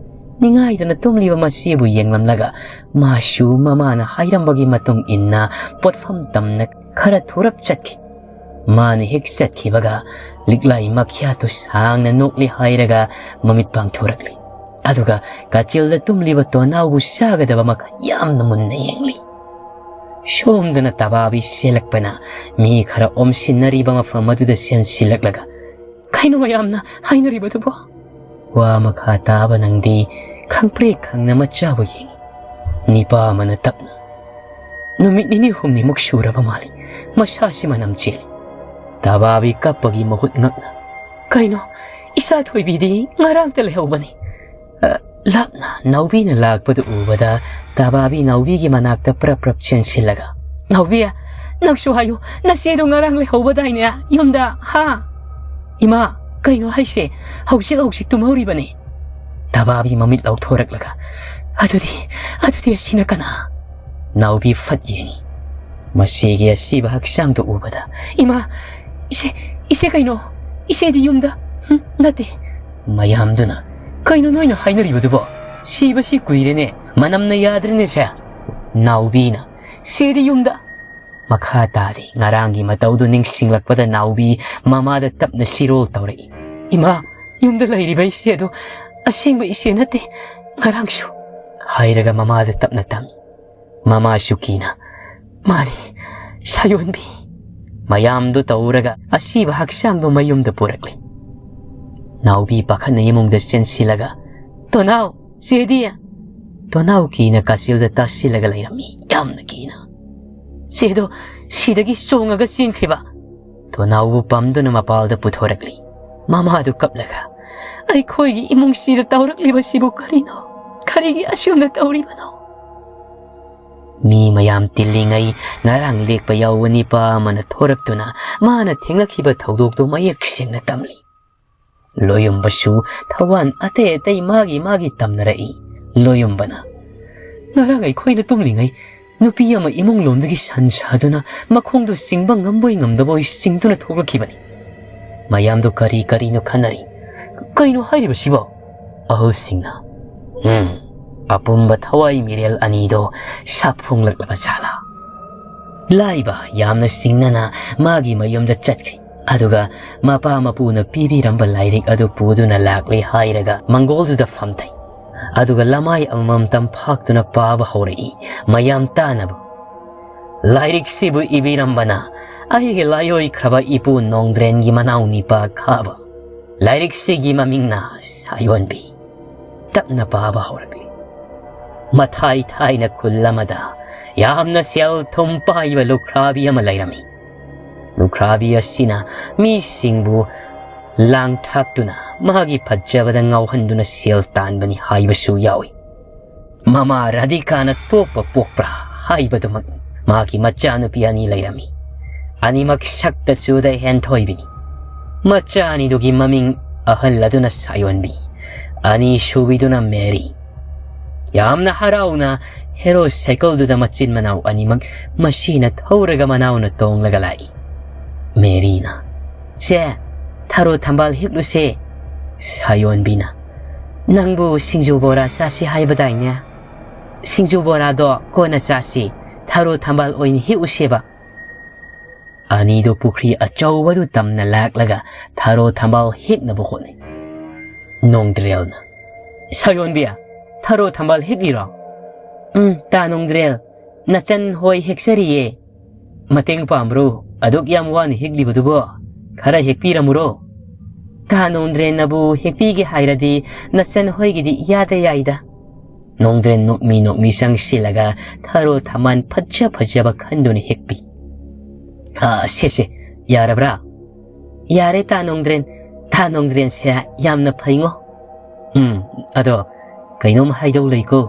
ꯅꯤꯡꯉꯥꯏꯗꯅ ꯇꯨꯝꯂꯤꯕ ꯃꯆꯦꯕꯨ ꯌꯦꯡꯂꯝꯂꯒ ꯃꯥꯁꯨ ꯃꯃꯥꯅ ꯍꯥꯏꯔꯝꯕꯒꯤ ꯃꯇꯨꯡ ꯏꯟꯅ ꯄꯣꯠꯐꯝ ꯇꯝꯅ ꯈꯔ ꯊꯨꯔꯞ ꯆꯠꯈꯤ꯫ ꯃꯥꯅ ꯍꯦꯛ ꯆꯠꯈꯤꯕꯒ ꯂꯤꯛꯂꯥꯏ ꯃꯈ꯭ꯌꯥꯠꯇꯨ ꯁꯥꯡꯅ ꯅꯣꯛꯂꯤ ꯍꯥꯏꯔꯒ ꯃꯃꯤꯠ ꯄꯥꯡꯊꯣꯔꯛꯂꯤ꯫ ꯑꯗꯨꯒ ꯀꯥꯆꯤꯜꯗ ꯇꯨꯝꯂꯤꯕ ꯇꯣꯅꯥꯎꯕꯨ ꯆꯥꯒꯗꯕ ꯃꯈꯩ ꯌꯥꯝꯅ ꯃꯨꯟꯅ ꯌꯦꯡꯂꯤ꯫ ꯁꯣꯝꯗꯅ ꯇꯕꯥꯕꯤ ꯆꯦꯜꯂꯛꯄꯅ ꯃꯤ ꯈꯔ ꯑꯣꯝꯁꯤꯟꯅꯔꯤꯕ ꯃꯐꯝ ꯑꯗꯨꯗ ꯆꯦꯟꯁꯤꯜꯂꯛꯂꯒ, "ꯀꯩꯅꯣ ꯃꯌꯥꯝꯅ ꯍꯥꯏꯅꯔꯤꯕꯗꯨꯕꯣ?" ꯋꯥ ꯃꯈꯥ ꯇꯥꯕ ꯅꯪꯗꯤ ꯈꯪꯄ꯭ꯔꯦꯛ ꯈꯪꯅ ꯃꯆꯥꯕꯨ ꯌꯦꯡꯉꯤ꯫ ꯅꯤꯄꯥ ꯑꯃꯅ ꯇꯞꯅ, "ꯅꯨꯃꯤꯠ ꯅꯤꯅꯤ ꯍꯨꯝꯅꯤꯃꯨꯛ ꯁꯨꯔꯕ ꯃꯥꯜꯂꯤ, ꯃꯁꯥꯁꯤ ꯃꯅꯝ ꯆꯦꯜꯂꯤ꯫" ꯇꯕꯥꯕꯤ ꯀꯞꯄꯒꯤ ꯃꯍꯨꯠ ꯉꯛꯅ, "ꯀꯩꯅꯣ, ꯏꯆꯥ ꯊꯣꯏꯕꯤꯗꯤ ꯉꯔꯥꯡꯇ ꯂꯩꯍꯧꯕꯅꯤ꯫" ꯑ, ꯂꯥꯞꯅ ꯅꯥꯎꯕꯤꯅ ꯂꯥꯛꯄꯗꯨ ꯎꯕꯗ ꯇꯕꯥꯕꯤ ꯅꯥꯎꯕꯤꯒꯤ ꯃꯅꯥꯛꯇ ꯄ꯭ꯔꯞ ꯄ꯭ꯔꯞ ꯆꯦꯟꯁꯤꯜꯂꯒ, "ꯅꯥꯎꯕꯤ, ꯅꯪꯁꯨ ꯍꯥꯏꯌꯨ, ꯅꯆꯦꯗꯣ ꯉꯔꯥꯡ ꯂꯩꯍꯧꯕꯗꯥꯏꯅꯦ ꯌꯨꯝꯗ, ꯍꯥ?" "ꯏꯃꯥ, ꯀꯩꯅꯣ ꯍꯥꯏꯁꯦ? ꯍꯧꯖꯤꯛ ꯍꯧꯖꯤꯛ ꯇꯨꯝꯍꯧꯔꯤꯕꯅꯤ꯫" ꯇꯕꯥꯕꯤ ꯃꯃꯤꯠ ꯂꯥꯎꯊꯣꯔꯛꯂꯒ, "ꯑꯗꯨꯗꯤ, ꯑꯗꯨꯗꯤ ꯑꯁꯤꯅ ꯀꯅꯥ?" ꯅꯥꯎꯕꯤ ꯐꯠ ꯌꯦꯡꯉꯤ꯫ ꯃꯁꯤꯒꯤ ꯑꯁꯤꯕ ꯍꯛꯆꯥꯡꯗꯨ ꯎꯕꯗ, "ꯏꯃꯥ, ꯏꯆꯦ, ꯏꯆꯦ ꯀꯩꯅꯣ? ꯏꯆꯦꯗꯤ ꯌꯨꯝꯗ, ꯎꯝ, ꯅꯠꯇꯦ꯫" ꯃꯌꯥꯝꯗꯨꯅ, "ꯀꯩꯅꯣ ꯅꯣꯏꯅ ꯍꯥꯏꯅꯔꯤꯕꯗꯨꯕꯣ? ꯁꯤꯕꯁꯤ ꯀꯨꯏꯔꯦꯅꯦ, ꯃꯅꯝꯅ ꯌꯥꯗ꯭ꯔꯦꯅꯦ ꯁꯦ꯫" ꯅꯥꯎꯕꯤꯅ, "ꯁꯤꯗꯤ ꯌꯨꯝꯗ꯫" ꯃꯈꯥ ꯇꯥꯔꯤ ꯉꯔꯥꯡꯒꯤ ꯃꯇꯧꯗꯨ ꯅꯤꯡꯁꯤꯡꯂꯛꯄꯗ ꯅꯥꯎꯕꯤ ꯃꯃꯥꯗ ꯇꯞꯅ ꯁꯤꯔꯣꯜ ꯇꯧꯔꯛꯏ꯫ "ꯏꯃꯥ, ꯌꯨꯝꯗ ꯂꯩꯔꯤꯕ ꯏꯆꯦꯗꯨ ꯑꯁꯦꯡꯕ ꯏꯆꯦ ꯅꯠꯇꯦ, ꯉꯔꯥꯡꯁꯨ꯫" ꯍꯥꯏꯔꯒ ꯃꯃꯥꯗ ꯇꯞꯅ ꯇꯝꯃꯤ꯫ ꯃꯃꯥꯁꯨ ꯀꯤꯅ, "ꯃꯥꯅꯤ, ꯁꯥꯌꯣꯟꯕꯤ꯫" ꯃꯌꯥꯝꯗꯨ ꯇꯧꯔꯒ ꯑꯁꯤꯕ ꯍꯛꯆꯥꯡꯗꯨ ꯃꯌꯨꯝꯗ ꯄꯨꯔꯛꯂꯤ꯫ ꯅꯥꯎꯕꯤ ꯄꯥꯈꯠꯅ ꯏꯃꯨꯡꯗ ꯆꯦꯟꯁꯤꯜꯂꯒ, "ꯇꯣꯅꯥꯎ, ꯆꯦꯗꯤ?" ꯇꯣꯅꯥꯎ ꯀꯤꯅ ꯀꯥꯆꯤꯜꯗ ꯇꯥꯁꯤꯜꯂꯒ ꯂꯩꯔꯝꯃꯤ, ꯌꯥꯝꯅ ꯀꯤꯅ꯫ "ꯆꯦꯗꯣ ꯁꯤꯗꯒꯤ ꯆꯣꯡꯉꯒ ꯆꯦꯟꯈ꯭ꯔꯤꯕ꯫" ꯇꯣꯅꯥꯎꯕꯨ ꯄꯝꯗꯨꯅ ꯃꯄꯥꯜꯗ ꯄꯨꯊꯣꯔꯛꯂꯤ꯫ ꯃꯃꯥꯗꯨ ꯀꯞꯂꯒ, "ꯑꯩꯈꯣꯏꯒꯤ ꯏꯃꯨꯡꯁꯤꯗ ꯇꯧꯔꯛꯂꯤꯕꯁꯤꯕꯨ ꯀꯔꯤꯅꯣ? ꯀꯔꯤꯒꯤ ꯑꯁꯨꯝꯅ ꯇꯧꯔꯤꯕꯅꯣ?" ꯃꯤ ꯃꯌꯥꯝ ꯇꯤꯜꯂꯤꯉꯩ ꯉꯔꯥꯡ ꯂꯦꯛꯄ ꯌꯥꯎꯕ ꯅꯤꯄꯥ ꯑꯃꯅ ꯊꯣꯔꯛꯇꯨꯅ ꯃꯥꯅ ꯊꯦꯡꯅꯈꯤꯕ ꯊꯧꯗꯣꯛꯇꯨ ꯃꯌꯦꯛ ꯁꯦꯡꯅ ꯇꯝꯂꯤ꯫ ꯂꯣꯌꯨꯝꯕꯁꯨ ꯊꯋꯥꯟ ꯑꯇꯩ ꯑꯇꯩ ꯃꯥꯒꯤ ꯃꯥꯒꯤ ꯇꯝꯅꯔꯛꯏ꯫ ꯂꯣꯌꯨꯝꯕꯅ, "ꯉꯔꯥꯡ ꯑꯩꯈꯣꯏꯅ ꯇꯨꯝꯂꯤꯉꯩ ꯅꯨꯄꯤ ꯑꯃ ꯏꯃꯨꯡ ꯂꯣꯝꯗꯒꯤ ꯁꯟ ꯁꯥꯗꯨꯅ ꯃꯈꯣꯡꯗꯨ ꯆꯤꯡꯕ ꯉꯝꯕꯣꯏ ꯉꯝꯗꯕꯣꯏ ꯆꯤꯡꯗꯨꯅ ꯊꯣꯛꯂꯛꯈꯤꯕꯅꯤ꯫" ꯃꯌꯥꯝꯗꯨ ꯀꯔꯤ ꯀꯔꯤꯅꯣ ꯈꯟꯅꯔꯤ꯫ "ꯀꯩꯅꯣ ꯍꯥꯏꯔꯤꯕꯁꯤꯕꯣ?" ꯑꯍꯜꯁꯤꯡꯅ, "ꯎꯝ, ꯑꯄꯨꯝꯕ ꯊꯋꯥꯏ ꯃꯤꯔꯦꯜ ꯑꯅꯤꯗꯣ ꯁꯥꯐꯣꯡꯂꯛꯂꯕ ꯖꯥꯠꯂꯥ?" ꯂꯥꯏꯕ ꯌꯥꯝꯅ ꯁꯤꯡꯅꯅ ꯃꯥꯒꯤ ꯃꯌꯨꯝꯗ ꯆꯠꯈ꯭ꯔꯦ꯫ ꯑꯗꯨꯒ ꯃꯄꯥ ꯃꯄꯨꯅ ꯄꯤꯕꯤꯔꯝꯕ ꯂꯥꯏꯔꯤꯛ ꯑꯗꯨ ꯄꯨꯗꯨꯅ ꯂꯥꯛꯂꯦ ꯍꯥꯏꯔꯒ ꯃꯪꯒꯣꯜꯗꯨꯗ ꯐꯝꯊꯩ꯫ ꯑꯗꯨꯒ ꯂꯃꯥꯏ ꯑꯃꯃꯝꯇꯪ ꯐꯥꯛꯇꯨꯅ ꯄꯥꯕ ꯍꯧꯔꯛꯏ, ꯃꯌꯥꯝ ꯇꯥꯅꯕ꯫ "ꯂꯥꯏꯔꯤꯛꯁꯤꯕꯨ ꯏꯕꯤꯔꯝꯕꯅ ꯑꯩꯒꯤ ꯂꯥꯏꯑꯣꯏꯈ꯭ꯔꯕ ꯏꯄꯨ ꯅꯣꯡꯗ꯭ꯔꯦꯟꯒꯤ ꯃꯅꯥꯎ ꯅꯤꯄꯥ ꯈꯥꯕ꯫ ꯂꯥꯏꯔꯤꯛꯁꯤꯒꯤ ꯃꯃꯤꯡꯅ ꯁꯥꯌꯣꯟꯕꯤ꯫" ꯇꯞꯅ ꯄꯥꯕ ꯍꯧꯔꯛꯂꯤ꯫ ꯃꯊꯥꯏ ꯊꯥꯏꯅ ꯈꯨꯜ ꯑꯃꯗ ꯌꯥꯝꯅ ꯁꯦꯜ ꯊꯨꯝ ꯄꯥꯏꯕ ꯂꯨꯈ꯭ꯔꯥꯕꯤ ꯑꯃ ꯂꯩꯔꯝꯃꯤ꯫ ꯂꯨꯈ꯭ꯔꯥꯕꯤ ꯑꯁꯤꯅ ꯃꯤꯁꯤꯡꯕꯨ ꯂꯥꯡ ꯊꯥꯛꯇꯨꯅ ꯃꯥꯒꯤ ꯐꯖꯕꯗ ꯉꯥꯎꯍꯟꯗꯨꯅ ꯁꯦꯜ ꯇꯥꯟꯕꯅꯤ ꯍꯥꯏꯕꯁꯨ ꯌꯥꯎꯏ꯫ ꯃꯃꯥ ꯔꯥꯙꯤꯀꯥꯅ ꯇꯣꯛꯄ ꯄꯣꯛꯄ꯭ꯔꯥ ꯍꯥꯏꯕꯗꯨꯃꯛꯅꯤ꯫ ꯃꯥꯒꯤ ꯃꯆꯥꯅꯨꯄꯤ ꯑꯅꯤ ꯂꯩꯔꯝꯃꯤ꯫ ꯑꯅꯤꯃꯛ ꯁꯛꯇ ꯆꯨꯗ ꯍꯦꯟꯊꯣꯏꯕꯤꯅꯤ꯫ ꯃꯆꯥ ꯑꯅꯤꯗꯨꯒꯤ ꯃꯃꯤꯡ ꯑꯍꯜ ꯑꯗꯨꯅ ꯁꯥꯌꯣꯟꯕꯤ, ꯑꯅꯤꯁꯨꯕꯤꯗꯨꯅ ꯃꯦꯔꯤ꯫ ꯌꯥꯝꯅ ꯍꯔꯥꯎꯅ ꯍꯦꯔꯣ ꯁꯥꯏꯀꯜꯗꯨꯗ ꯃꯆꯤꯟ ꯃꯅꯥꯎ ꯑꯅꯤꯃꯛ ꯃꯁꯤꯅ ꯊꯧꯔꯒ ꯃꯅꯥꯎꯅ ꯇꯣꯡꯂꯒ ꯂꯥꯛꯏ꯫ ꯃꯦꯔꯤꯅ, "ꯁꯦ, ꯊꯔꯣ ꯊꯝꯕꯥꯜ ꯍꯦꯛꯂꯨꯁꯦ꯫" ꯁꯥꯌꯣꯟꯕꯤꯅ, "ꯅꯪꯕꯨ ꯁꯤꯡꯖꯨ ꯕꯣꯔꯥ ꯆꯥꯁꯤ ꯍꯥꯏꯕꯗꯥꯏꯅꯦ? ꯁꯤꯡꯖꯨ ꯕꯣꯔꯥꯗꯣ ꯀꯣꯟꯅ ꯆꯥꯁꯤ, ꯊꯔꯣ ꯊꯝꯕꯥꯜ ꯑꯣꯏꯅ ꯍꯦꯛꯎꯁꯦꯕ꯫" ꯑꯅꯤꯗꯨ ꯄꯨꯈ꯭ꯔꯤ ꯑꯆꯧꯕꯗꯨ ꯇꯝꯅ ꯂꯥꯛꯂꯒ ꯊꯔꯣ ꯊꯝꯕꯥꯜ ꯍꯦꯛꯅꯕ ꯍꯣꯠꯅꯩ꯫ ꯅꯣꯡꯗ꯭ꯔꯦꯜꯅ, "ꯁꯥꯌꯣꯟꯕꯤ, ꯊꯔꯣ ꯊꯝꯕꯥꯜ ꯍꯦꯛꯂꯤꯔꯣ?" "ꯎꯝ, ꯇꯥ ꯅꯣꯡꯗ꯭ꯔꯦꯜ, ꯅꯆꯟ ꯍꯣꯏ ꯍꯦꯛꯆꯔꯤꯌꯦ꯫" "ꯃꯇꯦꯡ ꯄꯥꯡꯕ꯭ꯔꯣ? ꯑꯗꯨꯛ ꯌꯥꯝ ꯋꯥꯅ ꯍꯦꯛꯂꯤꯕꯗꯨꯕꯣ? ꯈꯔ ꯍꯦꯛꯄꯤꯔꯝꯃꯨꯔꯣ?" "ꯇꯥ ꯅꯣꯡꯗ꯭ꯔꯦꯜꯅꯕꯨ ꯍꯦꯛꯄꯤꯒꯦ ꯍꯥꯏꯔꯗꯤ ꯅꯆꯟ ꯍꯣꯏꯒꯤꯗꯤ ꯏꯌꯥꯗ ꯌꯥꯏꯗ꯫" ꯅꯣꯡꯗ꯭ꯔꯦꯜ ꯅꯣꯛꯃꯤ ꯅꯣꯛꯃꯤ ꯆꯪꯁꯤꯜꯂꯒ ꯊꯔꯣ ꯊꯝꯕꯥꯜ ꯐꯖ ꯐꯖꯕ ꯈꯟꯗꯨꯅ ꯍꯦꯛꯄꯤ꯫ "ꯑ, ꯁꯦ, ꯁꯦ, ꯌꯥꯔꯕ꯭ꯔꯥ?" "ꯌꯥꯔꯦ, ꯇꯥ ꯅꯣꯡꯗ꯭ꯔꯦꯜ꯫ ꯇꯥ ꯅꯣꯡꯗ꯭ꯔꯦꯜꯁꯦ ꯌꯥꯝꯅ ꯐꯩꯉꯣ꯫" "ꯎꯝ, ꯑꯗꯣ ꯀꯩꯅꯣꯝ ꯍꯥꯏꯗꯧ ꯂꯩꯀꯣ꯫"